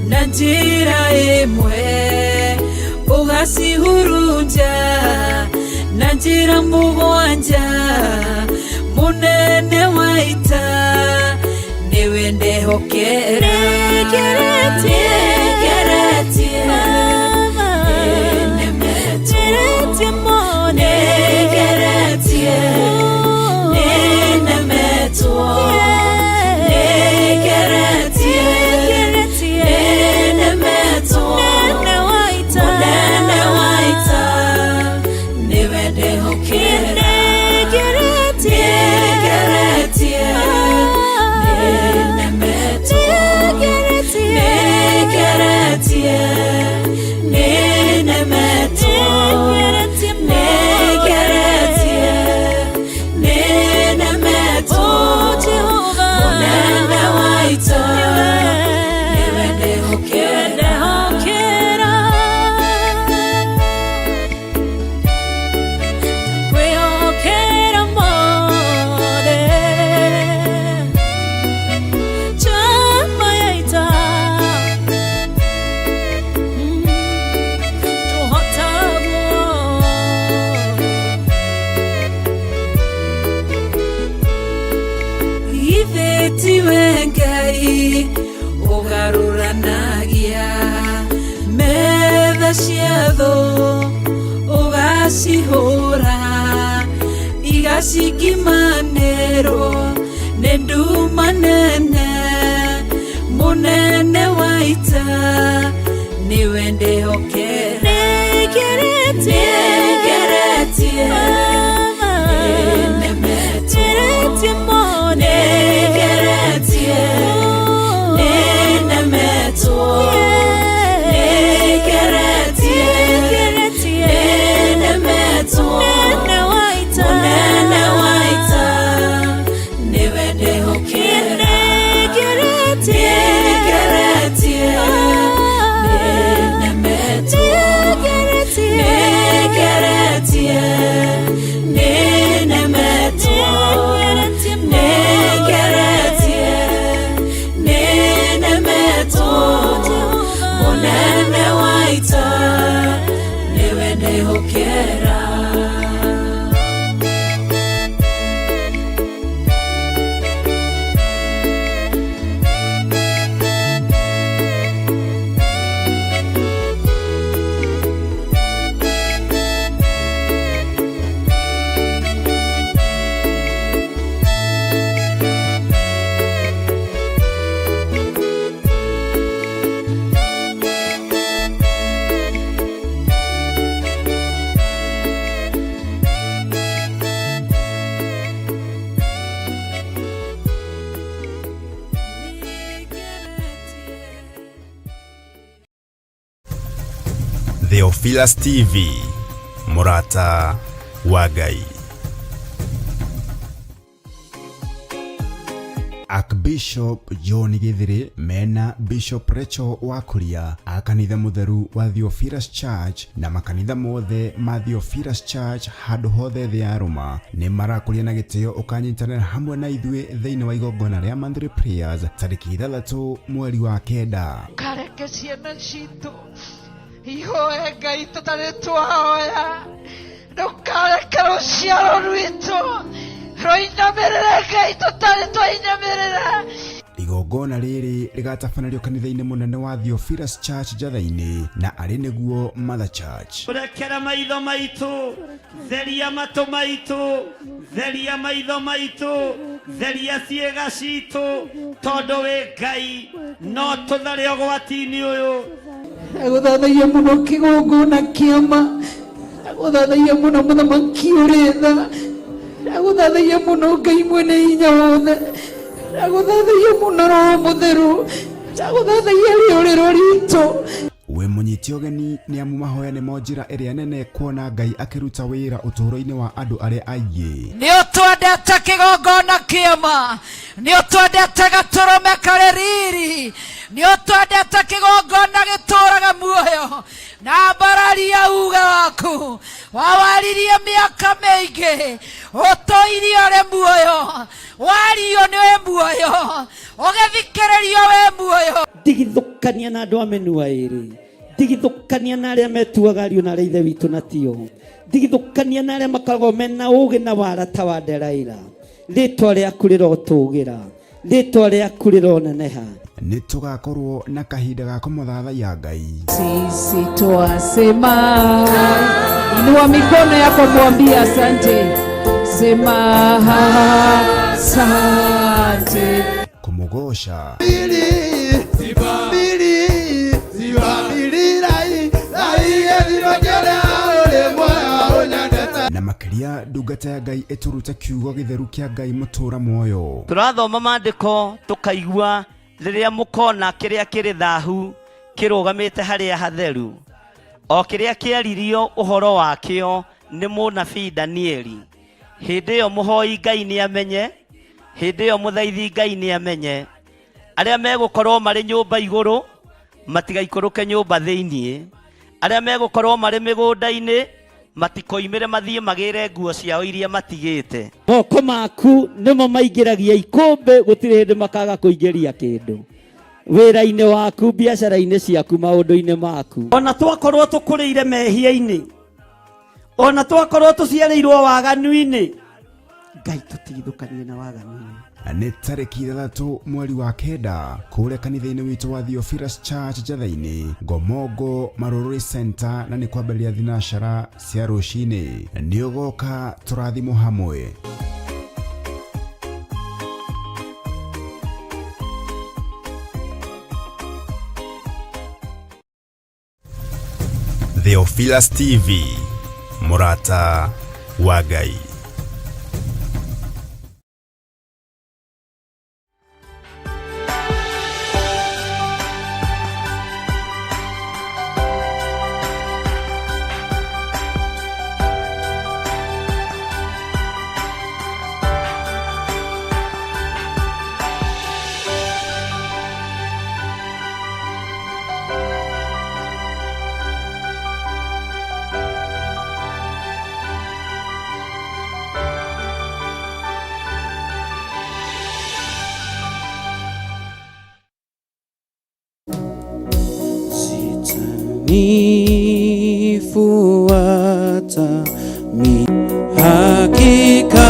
na njĩra ĩmwe ũgacihurunja na njĩra mũgwanja mũnene wa ita nĩwe ndehokera. Nĩngeretie, nĩnemetwo, nĩngeretie, nĩnemetwo, nĩngeretie, nĩnemetwo, mũnene wa ita nĩwe ndehokera. Nĩngeretie, nĩnemetwo, nĩngeretie, nĩnemetwo, nĩngeretie, nĩnemetwo, mũnene wa ita nĩwe ndehokera. Kwĩhokera mothe chama ya ita tũhotagwo. Ithe tiwe Ngai ũgarũranagia metha cia thũ ũgacihũra igacikimanĩrwo nĩ nduma nene mũnene wa ita nĩwe ndĩhokera. Nĩngeretie, nĩnemetwo, nĩngeretie, nĩnemetwo, nĩngeretie, nĩnemetwo, mũnene wa ita nĩwe ndĩhokera. Nĩngeretie, nĩnemetwo, nĩngeretie, nĩnemetwo, nĩngeretie, nĩnemetwo, mũnene wa ita nĩwe ndĩhokera. Theophilus TV, mũrata wa Ngai. Archbishop John Githiri mena Bishop Rachel Wakuria a kanitha mutheru wa Theophilus Church na makanitha mothe ma Theophilus Church handũ hothe thĩ ya Roma nĩ marakũria na gĩtĩo ũkanyitanĩra hamwe na ithuĩ thĩinĩ wa igongona rĩa monthly prayers tarĩki 6 mweri wa 9. Kareke ciana citũ ihoe Ngai tũtarĩ twahoya, ndũkareke rũciaro rwitũ rũinamĩrĩre Ngai tũtarĩ twainamĩrĩra. Igongona rĩrĩ rĩgatabanĩrio kanitha-inĩ mũnene wa Theophilus Church Njatha-inĩ na arĩ nĩguo Mother Church. Rekera maitho maitũ, theria matũ maitũ, theria maitho maitũ, theria ciĩga citũ, tondũ wĩ Ngai no tũthare ũgwati-inĩ ũyũ. Ndagũthathaia mũno kĩgongona kĩama, ndagũthathaia mũno mũthamaki ũrĩ tha, ndagũthathaia mũno Ngai mwene hinya wothe, ndagũthathaia mũno Roho Mũtheru, ndagũthathaia rĩũrĩro ritũ. Wĩ mũnyite ũgeni nĩ amu mahoya nĩmo njĩra ĩrĩa nene kuona Ngai akĩruta wĩra ũtũũro-inĩ wa andũ arĩa aingĩ. Nĩ ũtwendete kĩgongona kĩama, nĩ ũtwendete gatũrũme karĩ riri, nĩ ũtwendete kĩgongona gĩtũraga muoyo, na mbararia uga waku wawaririe mĩaka mĩingĩ, ũtũirie ũrĩ muoyo, wario nĩ wĩ muoyo, ũgĩthikĩrĩrio wĩ muoyo. Ndigithũkania na andũ a mĩnua ĩrĩ, ndigithũkania na arĩa metuaga ariũ na arĩa ithe witũ na tio, ndigithũkania na arĩa makoragwo mena ũũgĩ na wara ta wa Delaila. Rĩtwa rĩaku rĩrotũgĩra, rĩtwa rĩaku rĩroneneha. Nĩ tũgakorwo na kahinda ga kũmũthathaiya Ngai. Sisi twasema, inua mikono yako mwambie asante, sema asante. Kũmũgoca na makĩria ndungata ya Ngai ĩtũrute kiugo gĩtheru kĩa Ngai mũtũra muoyo. Tũrathoma maandĩko tũkaigua rĩrĩa mũkona kĩrĩa kĩrĩ thahu kĩrũgamĩte harĩa hatheru, o kĩrĩa kĩaririo ũhoro wakĩo nĩ mũnabii Danieli. Hĩndĩ ĩyo mũhoi Ngai nĩamenye, hĩndĩ ĩyo mũthaithi Ngai nĩamenye. Arĩa megũkorwo marĩ nyũmba igũrũ matigaikũrũke nyũmba thĩiniĩ, arĩa megũkorwo marĩ mĩgũnda-inĩ matikoimĩre mathiĩ magĩre nguo ciao iria matigĩte. Moko maku nĩmo maingĩragia ikũmbĩ, gũtirĩ hĩndĩ makaga kũingĩria kĩndũ wĩra-inĩ waku, biacara-inĩ ciaku, maũndũ-inĩ maku. Ona twakorwo tũkũrĩire mehia-inĩ, ona twakorwo tũciarĩirwo waganu-inĩ, Ngai tũtigithũkanie na waganu. Nĩ tarĩki 6 mweri wa 9 kũrĩa kanitha-inĩ witũ wa Theophilus Church Njatha-inĩ, Ngomongo Marũrũri Center, na nĩ kwambĩrĩria thinacara cia rũcinĩ. Nĩ ũgoka tũrathimwo hamwe. Theophilus TV, mũrata wa Ngai. Sitanifuata mi, hakika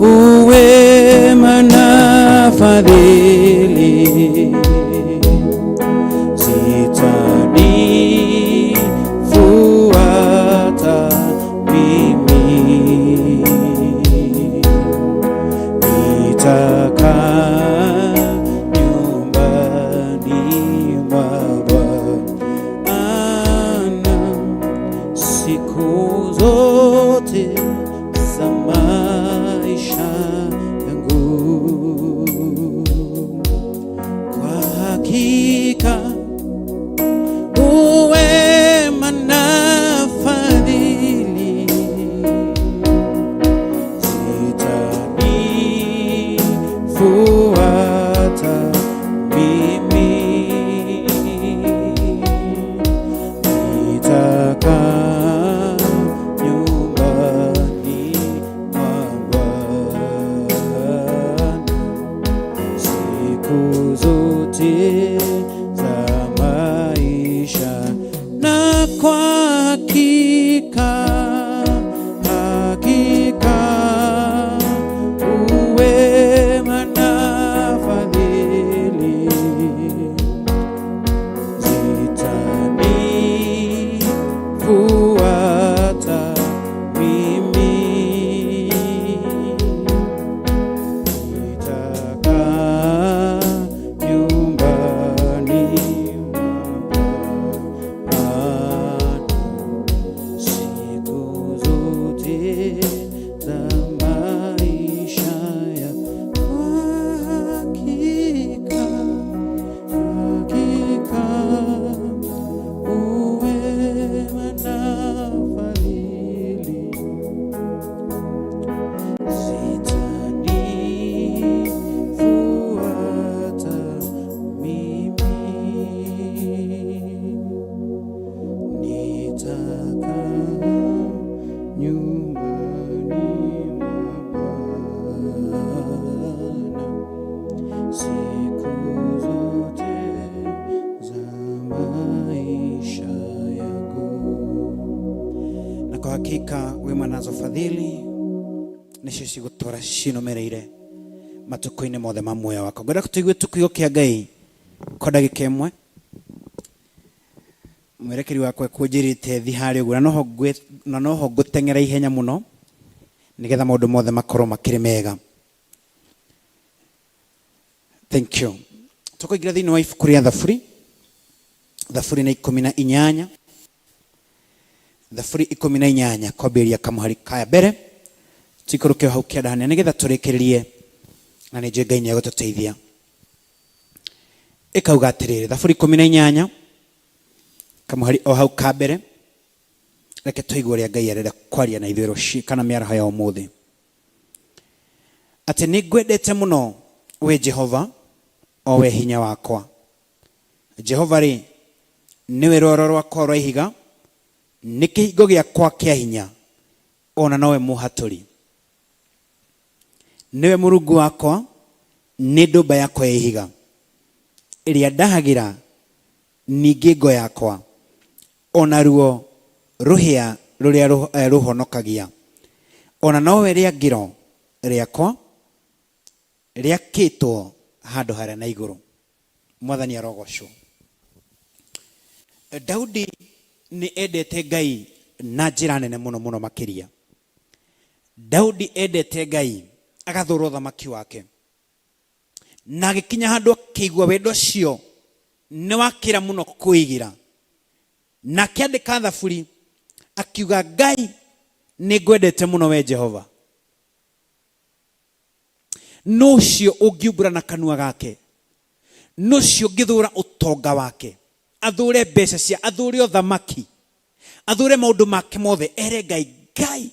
uwema na fadhili zitanifuata mimi, nitakaa nyumbani mwa Bwana siku zote za maisha yangu. Kwa hakika uwe Siku zote za maisha, na kwa hakika, hakika uwema na fadhili zitanifuata mimi, nitakaa nyumbani mwa Bwana siku zote za maisha yangu. Hakika, hakika uwema na fadhili zitanifuata mimi, nitakaa nyumbani mwa Bwana siku zote za maisha yangu. Na kwa hakika wema nazo fadhili nicio cigũtũra cinũmĩrĩire matukũ-inĩ mothe ma muoyo wakwa. Ngwenda tũigue tu kiugo kĩa Ngai kwa ndagĩka ĩmwe. Mwerekeri wakwa ekũnjĩrĩte thi harĩa ũguo, na noho ngũteng'era ihenya mũno nĩgetha maũndũ mothe makorwo makĩrĩ mega. Thank you. Tũkũingĩra thĩinĩ wa ibuku rĩa Thaburi, Thaburi nĩ 18, Thaburi 18 kwambĩrĩria kamũhari ka mbere tuikũrũke hau kĩanda hanene nĩgetha tũrĩkĩrĩrie, na nĩ njũĩ Ngai nĩ egũtũteithia. Ĩkauga atĩrĩrĩ, Thaburi 18 kamũhari o hau ka mbere, reke tũigue ũrĩa Ngai arenda kwaria na ithuĩ rũciũ kana mĩaraho ya ũmũthĩ. Atĩ nĩ ngwendete mũno we Jehova, o we hinya wakwa. Jehova rĩ, nĩwe rwaro rwakwa rwa ihiga, nĩ kĩhingo gĩakwa kĩa hinya, ona nowe mũhatũri. Nĩwe Mũrungu wakwa, nĩ ndũmba yakwa ya ihiga, ĩrĩa ndahagĩra, ningĩ ngo yakwa, ona ruo rũhĩa rũrĩa rũhonokagia, ona nowe rĩangĩro rĩakwa rĩakĩtwo handũ harĩa na igũrũ. Mwathani arogocwo. Daudi nĩ endete Ngai na njĩra nene mũno mũno makĩria. Daudi endete Ngai agathũra ũthamaki wake, na agĩkinya handũ akĩigua wendo ũcio nĩ wakĩra mũno kwĩigĩra, na akĩandĩka thaburi akiuga, Ngai nĩ ngwendete mũno we Jehova. Nũ ũcio ũngiumbũra na kanua gake? Nũ ũcio ũngĩthũra ũtonga wake, athũre mbeca cia, athũre ũthamaki, athũre maũndũ make mothe, ere Ngai, Ngai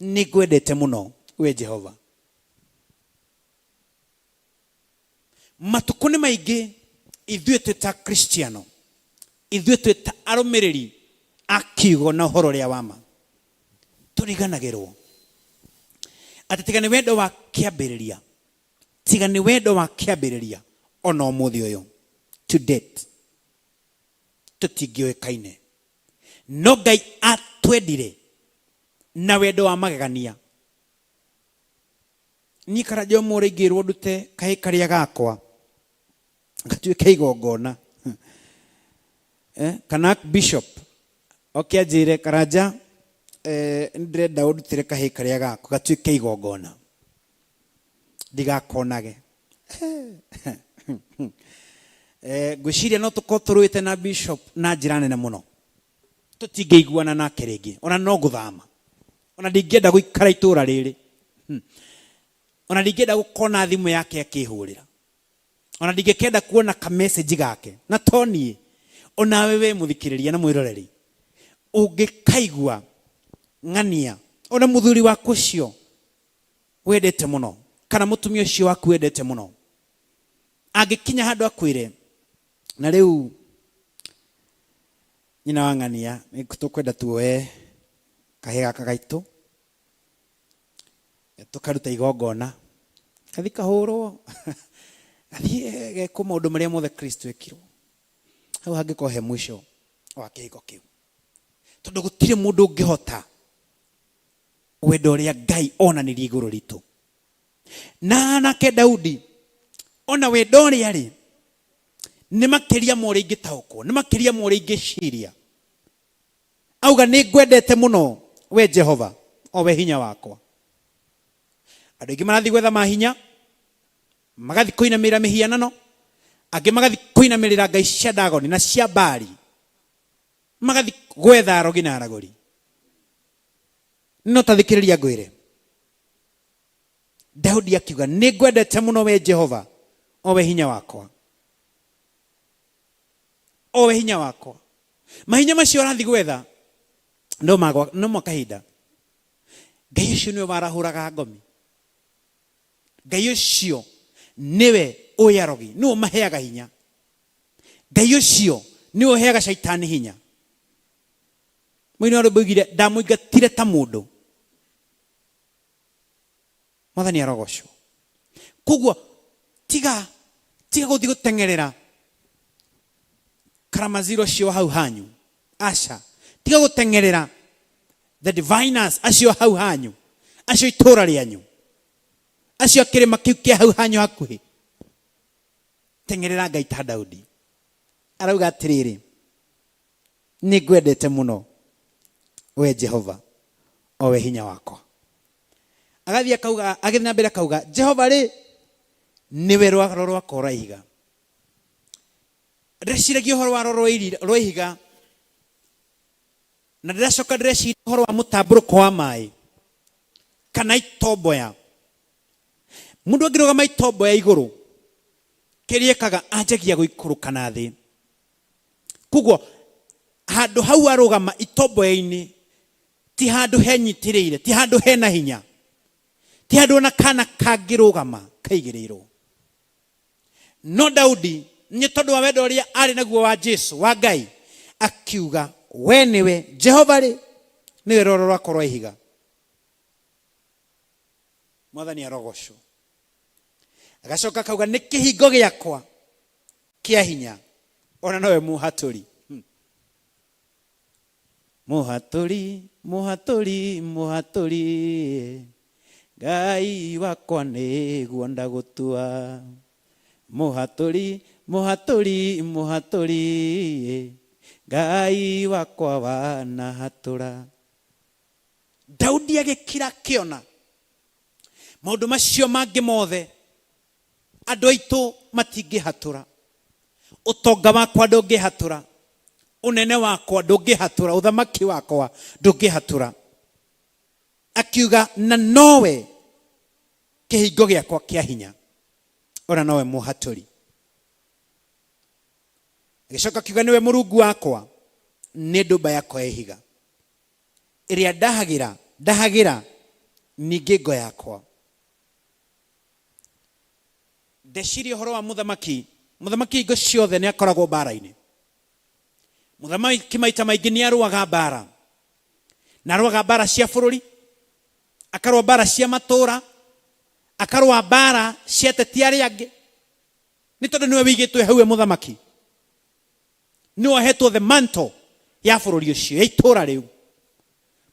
nĩ ngwendete mũno we Jehova. Matukũ nĩ maingĩ ithuĩ twĩ ta Kristiano, ithuĩ twĩ ta arũmĩrĩri a kiugo na ũhoro ũrĩa wa ma, tũriganagĩrwo atĩ tiga nĩ wendo wa kĩambĩrĩria, tiga nĩ wendo wa kĩambĩrĩria, ona ũmũthĩ ũyũ to date tũtingĩũĩkaine, no Ngai atwendire na wendo wa magegania. Niĩ Karanja ũmũthĩ ingĩrwo ndute kahĩ karĩa gakwa gatuĩke igongona, kana bishop oke anjĩre Karanja, nĩndĩrenda ũndutĩre kahĩ karĩa gakwa gatuĩke igongona, ndigakonage. Ngwĩciria no tũkorwo tũrũĩte na bishop na njĩra nene mũno, tũtingĩiguana nake rĩngĩ, ona no ngũthama, ona ndingĩenda gũikara itũra rĩrĩ, ona ndingĩenda gũkona thimũ yake akĩhũrĩra, ona ndingĩkenda kuona ka message gake. Na to niĩ, onawe we mũthikĩrĩria na mwĩroreri, ũngĩkaigua ng'ania ona mũthuri waku ũcio wendete mũno kana mũtumia ũcio waku wendete mũno angĩkinya handũ akwĩre, na rĩu nyina wa ng'ania nĩ tũkwenda tuoe kahĩ gaka gaitũ tũkaruta igongona, kathi kahũrwo. Gathiĩ gekwo maũndũ marĩa mothe Kristo ekirwo. Hau hangĩkorwo he mũico wa kĩhiko kĩu. Tondũ gũtirĩ mũndũ ũngĩhota wendo ũrĩa Ngai onanirie igũrũ ritũ. Na nake Daudi ona wendo ũrĩa rĩ nĩ makĩria ma ũrĩa ingĩtaũkwo, nĩ makĩria ma ũrĩa ingĩciria. Auga nĩ ngwendete mũno we Jehova, o we hinya wakwa. Andũ aingĩ marathiĩ gwetha mahinya, magathiĩ kũinamĩrĩra mĩhianano, angĩ magathiĩ kũinamĩrĩra ngai cia Dagoni na cia Baali, magathiĩ gwetha arogi na aragũri. No tathikĩrĩria ngwĩre, Daudi akiuga nĩ ngwendete mũno we Jehova, o we hinya wakwa, o we hinya wakwa. Mahinya macio ũrathiĩ gwetha no ma kahinda. Ngai ũcio nĩwe warahũraga ngomi, Ngai ũcio nĩwe ũĩ arogi, nĩwe ũmaheaga hinya, Ngai ũcio nĩwe ũheaga caitani hinya. Mũini wa rwĩmbo oigire ndamũingatire ta mũndũ. Mwathani arogocwo. Koguo tiga tiga gũthiĩ gũteng'erera karamaziro acio hau hanyu, aca, tiga gũteng'erera the diviners acio hau hanyu, acio itũra rĩanyu, acio kĩrĩma kĩu kĩa hau hanyu hakuhĩ. Teng'erera Ngai ta Daudi. Arauga atĩrĩrĩ, nĩ ngwendete mũno we Jehova, o we hinya wakwa. Agathiĩ akauga, agĩthiĩ na mbere akauga, Jehova rĩ nĩwe rwaro rwakwa rwa ihiga. Ndĩreciragia ũhoro wa rwaro rwa ihiga, na ndĩracoka ndĩreciria ũhoro wa mũtambũrũko wa maĩ kana itomboya. Mũndũ angĩrũgama itomboya igũrũ, kĩrĩa ekaga anjagia gũikũrũka na thĩ. Koguo handũ hau arũgama itomboya-inĩ ti handũ henyitĩrĩire, ti handũ hena hinya, ti handũ ona kana kangĩrũgama kaigĩrĩirwo. No Daudi nĩ tondũ wa wendo ũrĩa arĩ naguo wa Jesu, wa Ngai, akiuga we nĩwe Jehova rĩ nĩwe rwaro rwakwa rwa ihiga. Mwathani arogocwo. Agacoka akauga nĩ kĩhingo gĩakwa kĩa hinya, ona nowe mũhatũri. Mũhatũri, mũhatũri, mũhatũri, Ngai wakwa nĩguo ndagũtua. Mũhatũri, mũhatũri, mũhatũri, Ngai wakwa wanahatũra. Daudi agĩkira akĩona maũndũ macio mangĩ mothe andũ aitũ matingĩhatũra, ũtonga wakwa ndũngĩhatũra, ũnene wakwa ndũngĩhatũra, ũthamaki wakwa ndũngĩhatũra. Akiuga na nowe kĩhingo gĩakwa kĩa hinya, ona nowe mũhatũri. Agĩcoka akiuga nĩwe Mũrungu wakwa, nĩ ndũmba yakwa ya ihiga ĩrĩa ndahagĩra, ndahagĩra ningĩ ngo yakwa. Ndeciria ũhoro wa mũthamaki. Mũthamaki hingo ciothe nĩ akoragwo mbara-inĩ. Mũthamaki maita maingĩ nĩ arũaga mbara, na arũaga mbara cia bũrũri, akarũa mbara cia matũũra, akarũa mbara cia ateti arĩa angĩ, nĩ tondũ nĩwe wĩigĩtwo hau e mũthamaki, nĩwe ũhetwo the mantle ya bũrũri ũcio, ya itũũra rĩu.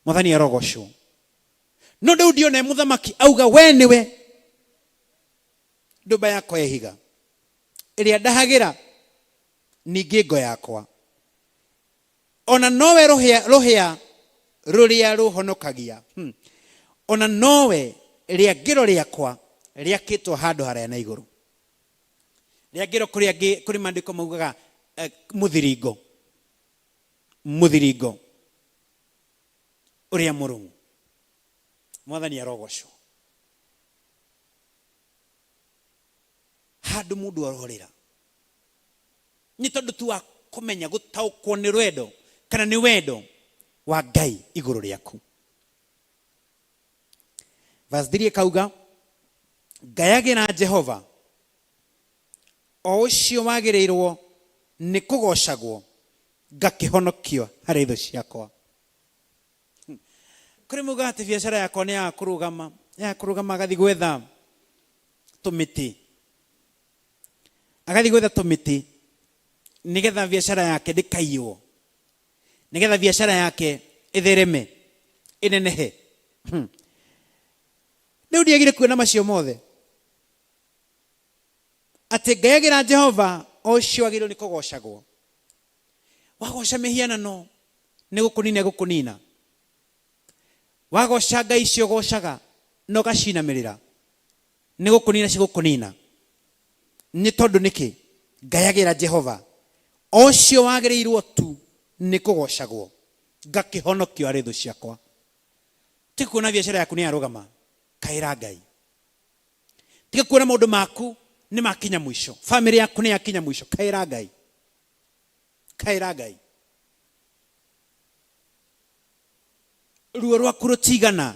Mwathani arogocwo. No Daudi ona e mũthamaki auga we nĩwe ndũmba yakwa ya ihiga ĩrĩa ndahagĩra ningĩ ngo yakwa, ona nowe rũhĩa rũhĩa rũrĩa rũhonokagia, ona nowe rĩangĩro rĩakwa rĩakĩtwo handũ haraya na igũrũ. Rĩangĩro kũrĩ angĩ, kũrĩ maandĩko maugaga mũthiringo, mũthiringo ũrĩa mũrũmu. Mwathani arogocwo. Handũ mũndũ arorĩra nĩ tondũ tu wa kũmenya gũtaũkwo nĩ rwendo kana nĩ wendo wa Ngai igũrũ rĩaku. Verse 3 ĩkauga ngayagĩra Jehova o ũcio wagĩrĩirwo nĩ kũgocagwo, ngakĩhonokio harĩ thũ ciakwa. Kũrĩ muga atĩ biacara yakwa nĩ ya kũrũgama, ya kũrũgama agathiĩ gwetha tũmĩtĩ. Agathiĩ gwetha tũmĩtĩ nĩgetha biacara yake ndĩkaiywo, nĩgetha biacara yake ĩthereme, ĩnenehe. Rĩu ndiagire kuona macio mothe atĩ ngayagĩra Jehova o ũcio wagĩrĩirwo nĩ kũgocagwo. Wagoca mĩhianano nĩ gũkũnina gũkũnina, wagoca ngai icio ũgocaga na ũgacinamĩrĩra nĩ gũkũnina cigũkũnina. Nĩ tondũ nĩkĩ? Ngayagĩra Jehova o ũcio wagĩrĩirwo tu nĩ kũgocagwo, ngakĩhonokio harĩ thũ ciakwa. Tiga kuona biacara yaku nĩ yarũgama, kaĩra Ngai. Tiga kuona maũndũ maku nĩ makinya mũico, famĩlĩ yaku nĩ yakinya mũico, kaĩra Ngai, kaĩra Ngai. Ruo rwaku rũtigana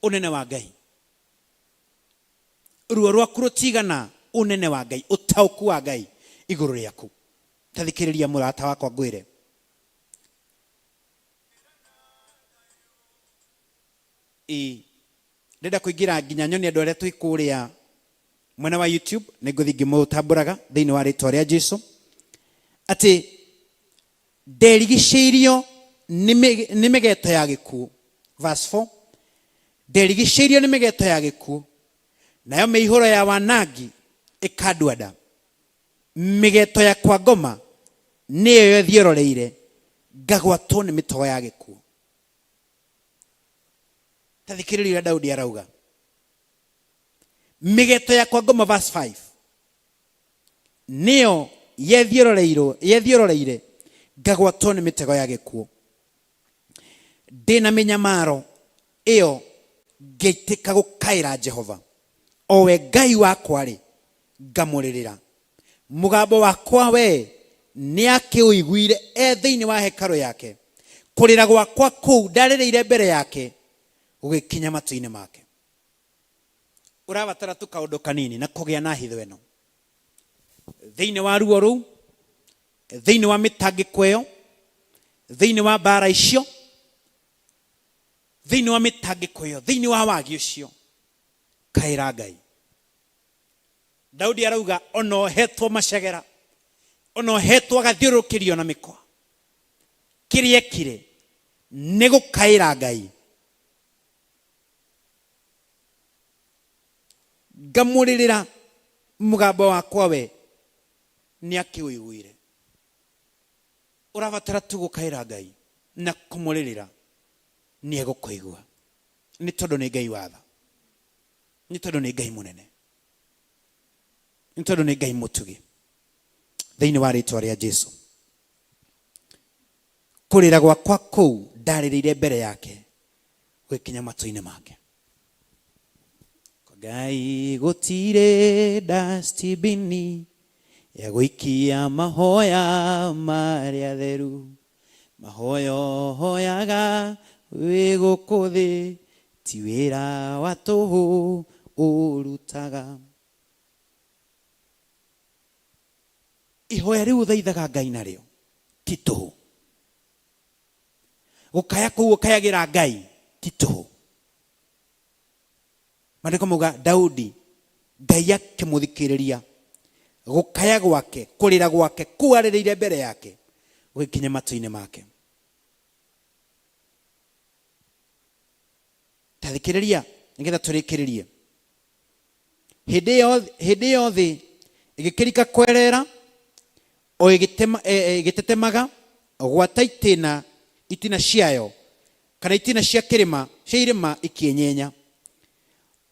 ũnene wa Ngai, ruo rwaku rũtigana ũnene wa Ngai, ũtaũku wa Ngai igũrũ rĩaku. Ta thikĩrĩria mũrata wakwa ngwĩre, ĩ ndĩrenda kũingĩra nginya nyone andũ arĩa twĩ kũrĩa mwena wa YouTube, nĩ ngũthiĩ ngĩmũtambũraga thĩinĩ wa rĩtwa rĩa Jesu, atĩ nderigicĩirio nĩ mĩgeto ya gĩkuũ. Verse 4, nderigicĩirio nĩ mĩgeto ya gĩkuũ, nayo mĩihũro ya wanangi ĩkanduanda. Mĩgeto ya kwa ngoma nĩyo yethiororeire, ngagwatwo nĩ mĩtego ya gĩkuũ. Ta thikĩrĩria ũrĩa Daudi arauga. Mĩgeto ya kwa ngoma, verse 5, nĩyo yethiororeire, ngagwatwo nĩ mĩtego ya gĩkuũ. Ndĩna mĩnyamaro ĩyo ngĩitĩka gũkaĩra Jehova, o we Ngai wakwa rĩ, ngamũrĩrĩra. Mũgambo wakwa we nĩakĩũiguire e thĩinĩ wa hekarũ yake, kũrĩra gwakwa kũu ndarĩrĩire mbere yake gũgĩkinya matũ-inĩ make. Ũrabatara tu kaũndũ kanini na kũgĩa na hitho ĩno thĩinĩ wa ruo rũu, thĩinĩ wa mĩtangĩko ĩyo, thĩinĩ wa mbara icio, thĩinĩ wa mĩtangĩko ĩyo, thĩinĩ wa wagi ũcio, kaĩra Ngai. Daudi arauga ona ohetwo macegera, ona ohetwo agathiũrũrũkĩrio na mĩkwa, kĩrĩa ekire nĩ gũkaĩra Ngai. Ngamũrĩrĩra mũgambo wakwa we nĩ akĩũiguire. Ũrabatara tu gũkaĩra Ngai na kũmũrĩrĩra, nĩ egũkũigua, nĩ tondũ nĩ Ngai wa tha, nĩ tondũ nĩ Ngai mũnene, nĩ tondũ nĩ Ngai mũtugi. Thĩinĩ wa rĩtwa rĩa Jesu, kũrĩra gwakwa kũu ndarĩrĩire mbere yake gũgĩkinya matũ-inĩ make. Ngai gũtirĩ dustbini ya gũikia mahoya marĩa theru, mahoya hoyaga wĩ gũkũ thĩ ti wĩra wa tũhũ ũrutaga. Ihoya rĩu ũthaithaga Ngai narĩo ti tũhũ, gũkaya kũu ũkayagĩra Ngai ti tũhũ. Maandĩko mauga Daudi Ngai akĩmũthikĩrĩria, gũkaya gwake, kũrĩra gwake kũu arĩrĩire mbere yake gũgĩkinya matũ-inĩ make. Ta thikĩrĩria nĩgetha tũrĩkĩrĩrie. Hĩndĩ ĩyo thĩ ĩgĩkĩrika kwerera, o ĩgĩtetemaga, gwata itina ciayo, kana itina cia kĩrĩma, cia irĩma ikĩenyenya,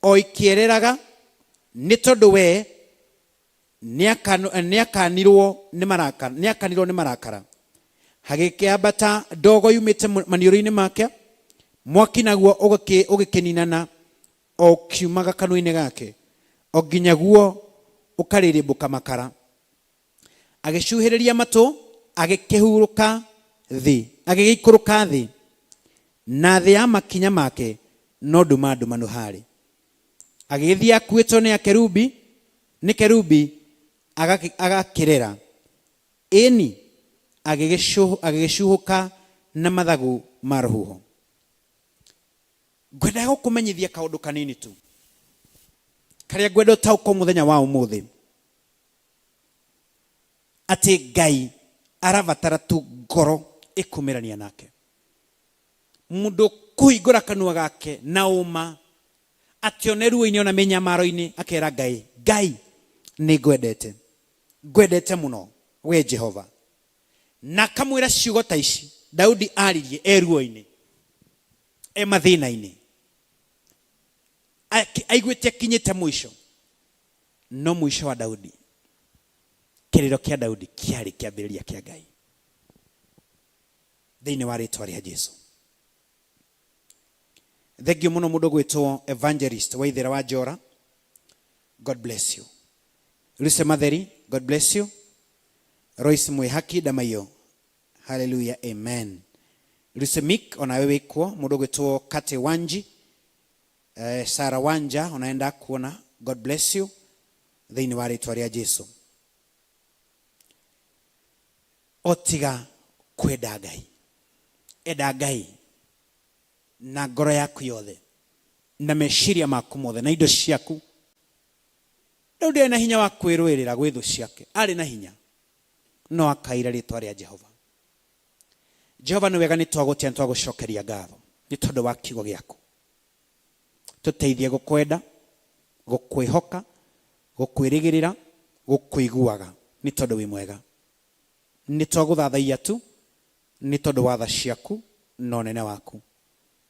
o ikĩereraga, nĩ tondũ we nĩakanirwo nĩ marakara, nĩakanirwo nĩ marakara. Hagĩkĩambata ndogo yumĩte maniũrũ-inĩ make, mwaki naguo ũgĩkĩninana o ũkiumaga kanua-inĩ gake, o nginya guo ũkarĩrĩmbũka makara. Agĩcuhĩrĩria matũ, agĩkĩhurũka thĩ, agĩgĩikũrũka thĩ, na thĩ ya makinya make no nduma ndumanu harĩ. Agĩgĩthiĩ akuĩtwo nĩ akerubi, nĩ kerubi agakĩrera, ĩni agĩgĩcuhũka na mathagu ma rũhuho. Ngwendaga gũkũmenyithia kaũndũ kanini tu karĩa ngwenda ũtaũkwo mũthenya wa ũmũthĩ. Atĩ Ngai arabatara tu ngoro ĩkumĩrania nake. Mũndũ kũhingũra kanua gake na ũma atĩ one ruo-inĩ ona mĩnyamaro-inĩ akera Ngai, Ngai nĩ ngwendete, ngwendete mũno we Jehova. Na akamwĩra ciugo ta ici Daudi aririe e ruo-inĩ, e mathĩna-inĩ, aiguĩte akinyĩte mũico. No mũico wa Daudi, kĩrĩro kĩa Daudi kĩarĩ kĩambĩrĩria kĩa Ngai thĩinĩ wa rĩtwa rĩa Jesu. Thengiũ mũno mũndũ gwĩtwo Evangelist Waithera wa Njora, God bless you. Lucy Matheri, God bless you. Royce Mwihaki Damayo, hallelujah, amen. Lucy Mick, onawe wĩkuo. Mũndũ gwĩtwo Kate Wanji, Sarah Wanja, onaenda kuona, God bless you thĩinĩ wa rĩtwa rĩa Jesu. Otiga kwenda Ngai, enda Ngai na ngoro yaku yothe na meciria maku mothe na indo ciaku. Daudi arĩ na hinya wa kwĩrũĩrĩra gwĩ thũ ciake, arĩ na hinya, no akaira rĩtwa rĩa Jehova. Jehova nĩ wega, nĩ twagũtĩa, nĩ twagũcokeria ngatho nĩ tondũ wa kiugo gĩaku. Tũteithie gũkwenda, gũkwĩhoka, gũkwĩrĩgĩrĩra, gũkũiguaga nĩ tondũ wĩ mwega. Nĩ twagũthathaiya tu nĩ tondũ wa tha ciaku na ũnene waku.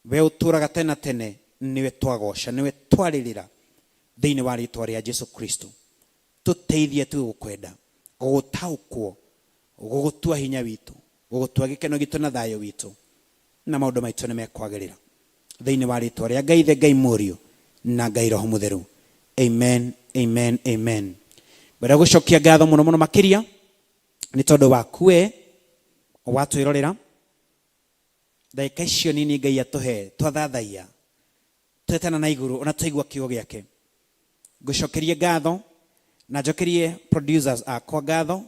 We ũtũraga tene na tene, nĩwe twagoca, nĩwe twarĩrĩra thĩinĩ wa rĩtwa rĩa Jesu Kristo. Tũteithie tu gũkwenda, gũgũtaũkwo, gũgũtua hinya witũ, gũgũtua gĩkeno gitũ na thayũ witũ, na maũndũ maitũ nĩ mekwagĩrĩra thĩinĩ wa rĩtwa rĩa Ngai Ithe, Ngai Mũriũ na Ngai Roho Mũtheru. Amen, amen, amen. Ngwenda gũcokia ngatho mũno mũno makĩria nĩ tondũ waku we watwĩrorera ndagĩka icio nini Ngai atũhe twathathaiya twetana na igũrũ ona twaigua kiugo gĩake. Ngũcokerie ngatho na njokerie producers akwa ngatho,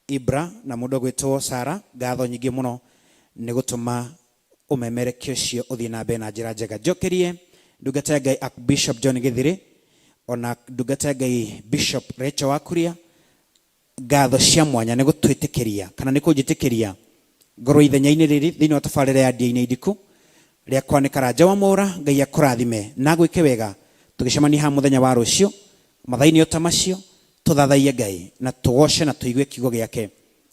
Ibra na mũndũ ũgwĩtwo Sara, ngatho nyingĩ mũno nĩ gũtũma ũmemerekia ũcio ũthiĩ na mbere na njĩra njega. Njokerie ndungata ya Ngai Archbishop John Githiri ona ndungata ya Ngai Bishop Rachel Wakuria ngatho cia mwanya nĩ gũtwĩtĩkĩria kana nĩ kũnjĩtĩkĩria ngorwo ithenya-inĩ rĩrĩ thĩinĩ wa tabarĩra ya Ndiainĩ Ndiku. Rĩakwa nĩ Karanja wa Mwaũra. Ngai akũrathime na agwĩke wega. Tũgĩcemania haha mũthenya wa rũciũ mathaa-inĩ o ta macio, tũthathaiye Ngai na tũgoce na tũigue kiugo gĩake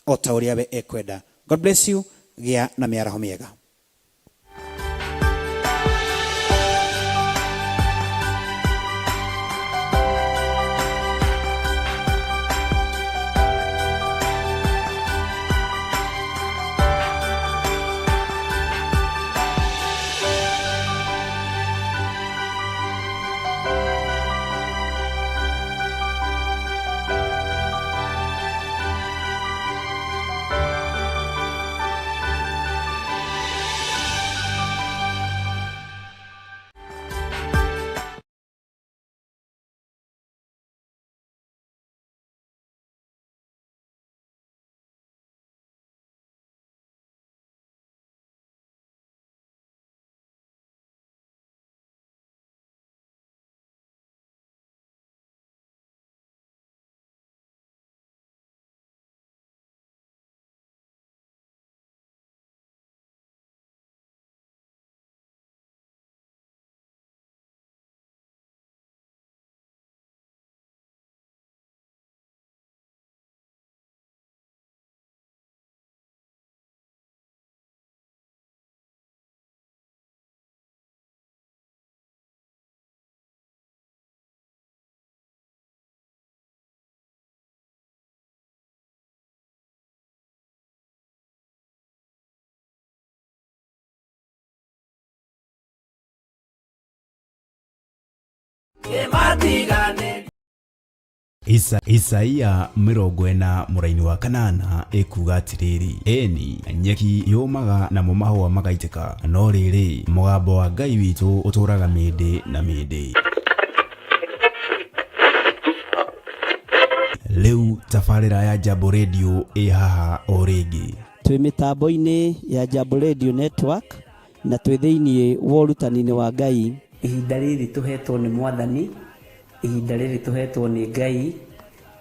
o ta ũrĩa we ekwenda. God bless you. Gĩa na mĩaraho mĩega. Isaia 40 mũraini wa 8 ĩkuga atĩrĩrĩ, ĩni nyeki yũmaga namo mahũa magaitĩka, no rĩrĩ mũgambo wa Ngai witũ ũtũraga mĩndĩ na mĩndĩ. Rĩu tabarĩra ya Jambo Radio ĩ haha o rĩngĩ. Twĩ mĩtambo-inĩ ya Jambo Radio Network na twĩ thĩinĩ wa ũrutani-inĩ wa Ngai. Ihinda rĩrĩ tũhetwo nĩ Mwathani, ihinda rĩrĩ tũhetwo nĩ Ngai,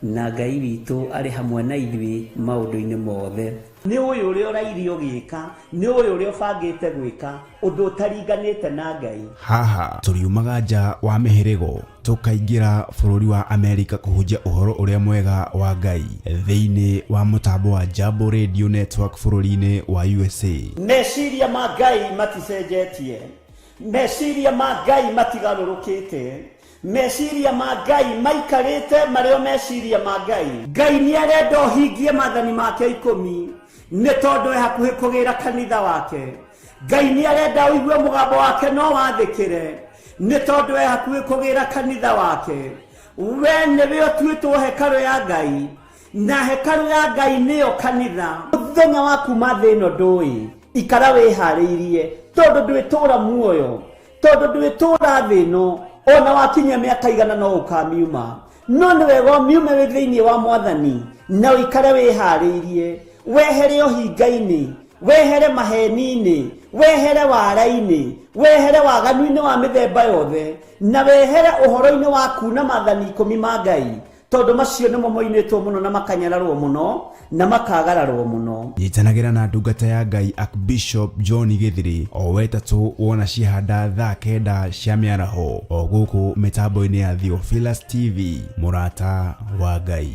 Na Ngai witũ arĩ hamwe na ithuĩ maũndũ-inĩ mothe. Nĩ ũyũ ũrĩa ũrairie ũgĩka, nĩ ũyũ ũrĩa ũbangĩte gwĩka, ũndũ ũtaringanĩte na Ngai. Haha tũriumaga nja wa mĩhĩrĩgo tũkaingĩra bũrũri wa Amerika kũhunjia ũhoro ũrĩa mwega wa Ngai thĩinĩ wa mũtambo wa Jambo Radio Network bũrũri-inĩ wa USA. Meciria ma Ngai maticenjetie, meciria ma Ngai matigarũrũkĩte, meciria ma Ngai maikarĩte marĩ o meciria ma Ngai. Ngai nĩ arenda ũhingie maathani make 10 nĩ tondũ e hakuhĩ kũgĩra kanitha wake. Ngai nĩ arenda ũigue mũgambo wake no wathĩkĩre nĩ tondũ e hakuhĩ kũgĩra kanitha wake. We nĩwe ũtuĩtwo hekarũ ya Ngai, na hekarũ ya Ngai nĩyo kanitha. Mũthenya wa kuma thĩ ĩno ndũĩ, ikara wĩharĩirie, tondũ ndwĩtũra muoyo, tondũ ndwĩtũra thĩ ĩno, ona wakinyia mĩaka 100 no ũkamiuma. No nĩ wega ũmiume wĩ thĩinĩ wa Mwathani na ũikare wĩharĩirie, wehere ũhinga-inĩ, wehere maheni-inĩ, wehere wara-inĩ, wehere waganu-inĩ wa mĩthemba yothe, na wehere ũhoro-inĩ wa kuna maathani 10 ma Ngai, tondũ macio nĩmo moinĩtwo mũno na makanyararwo mũno na makagararwo mũno. Nyitanagĩra na ndungata ya Ngai Archbishop John Gĩthiri o wetatũ wona ciahanda thaa 9 cia mĩaraho o gũkũ mĩtambo-inĩ ya Theophilus TV, mũrata wa Ngai.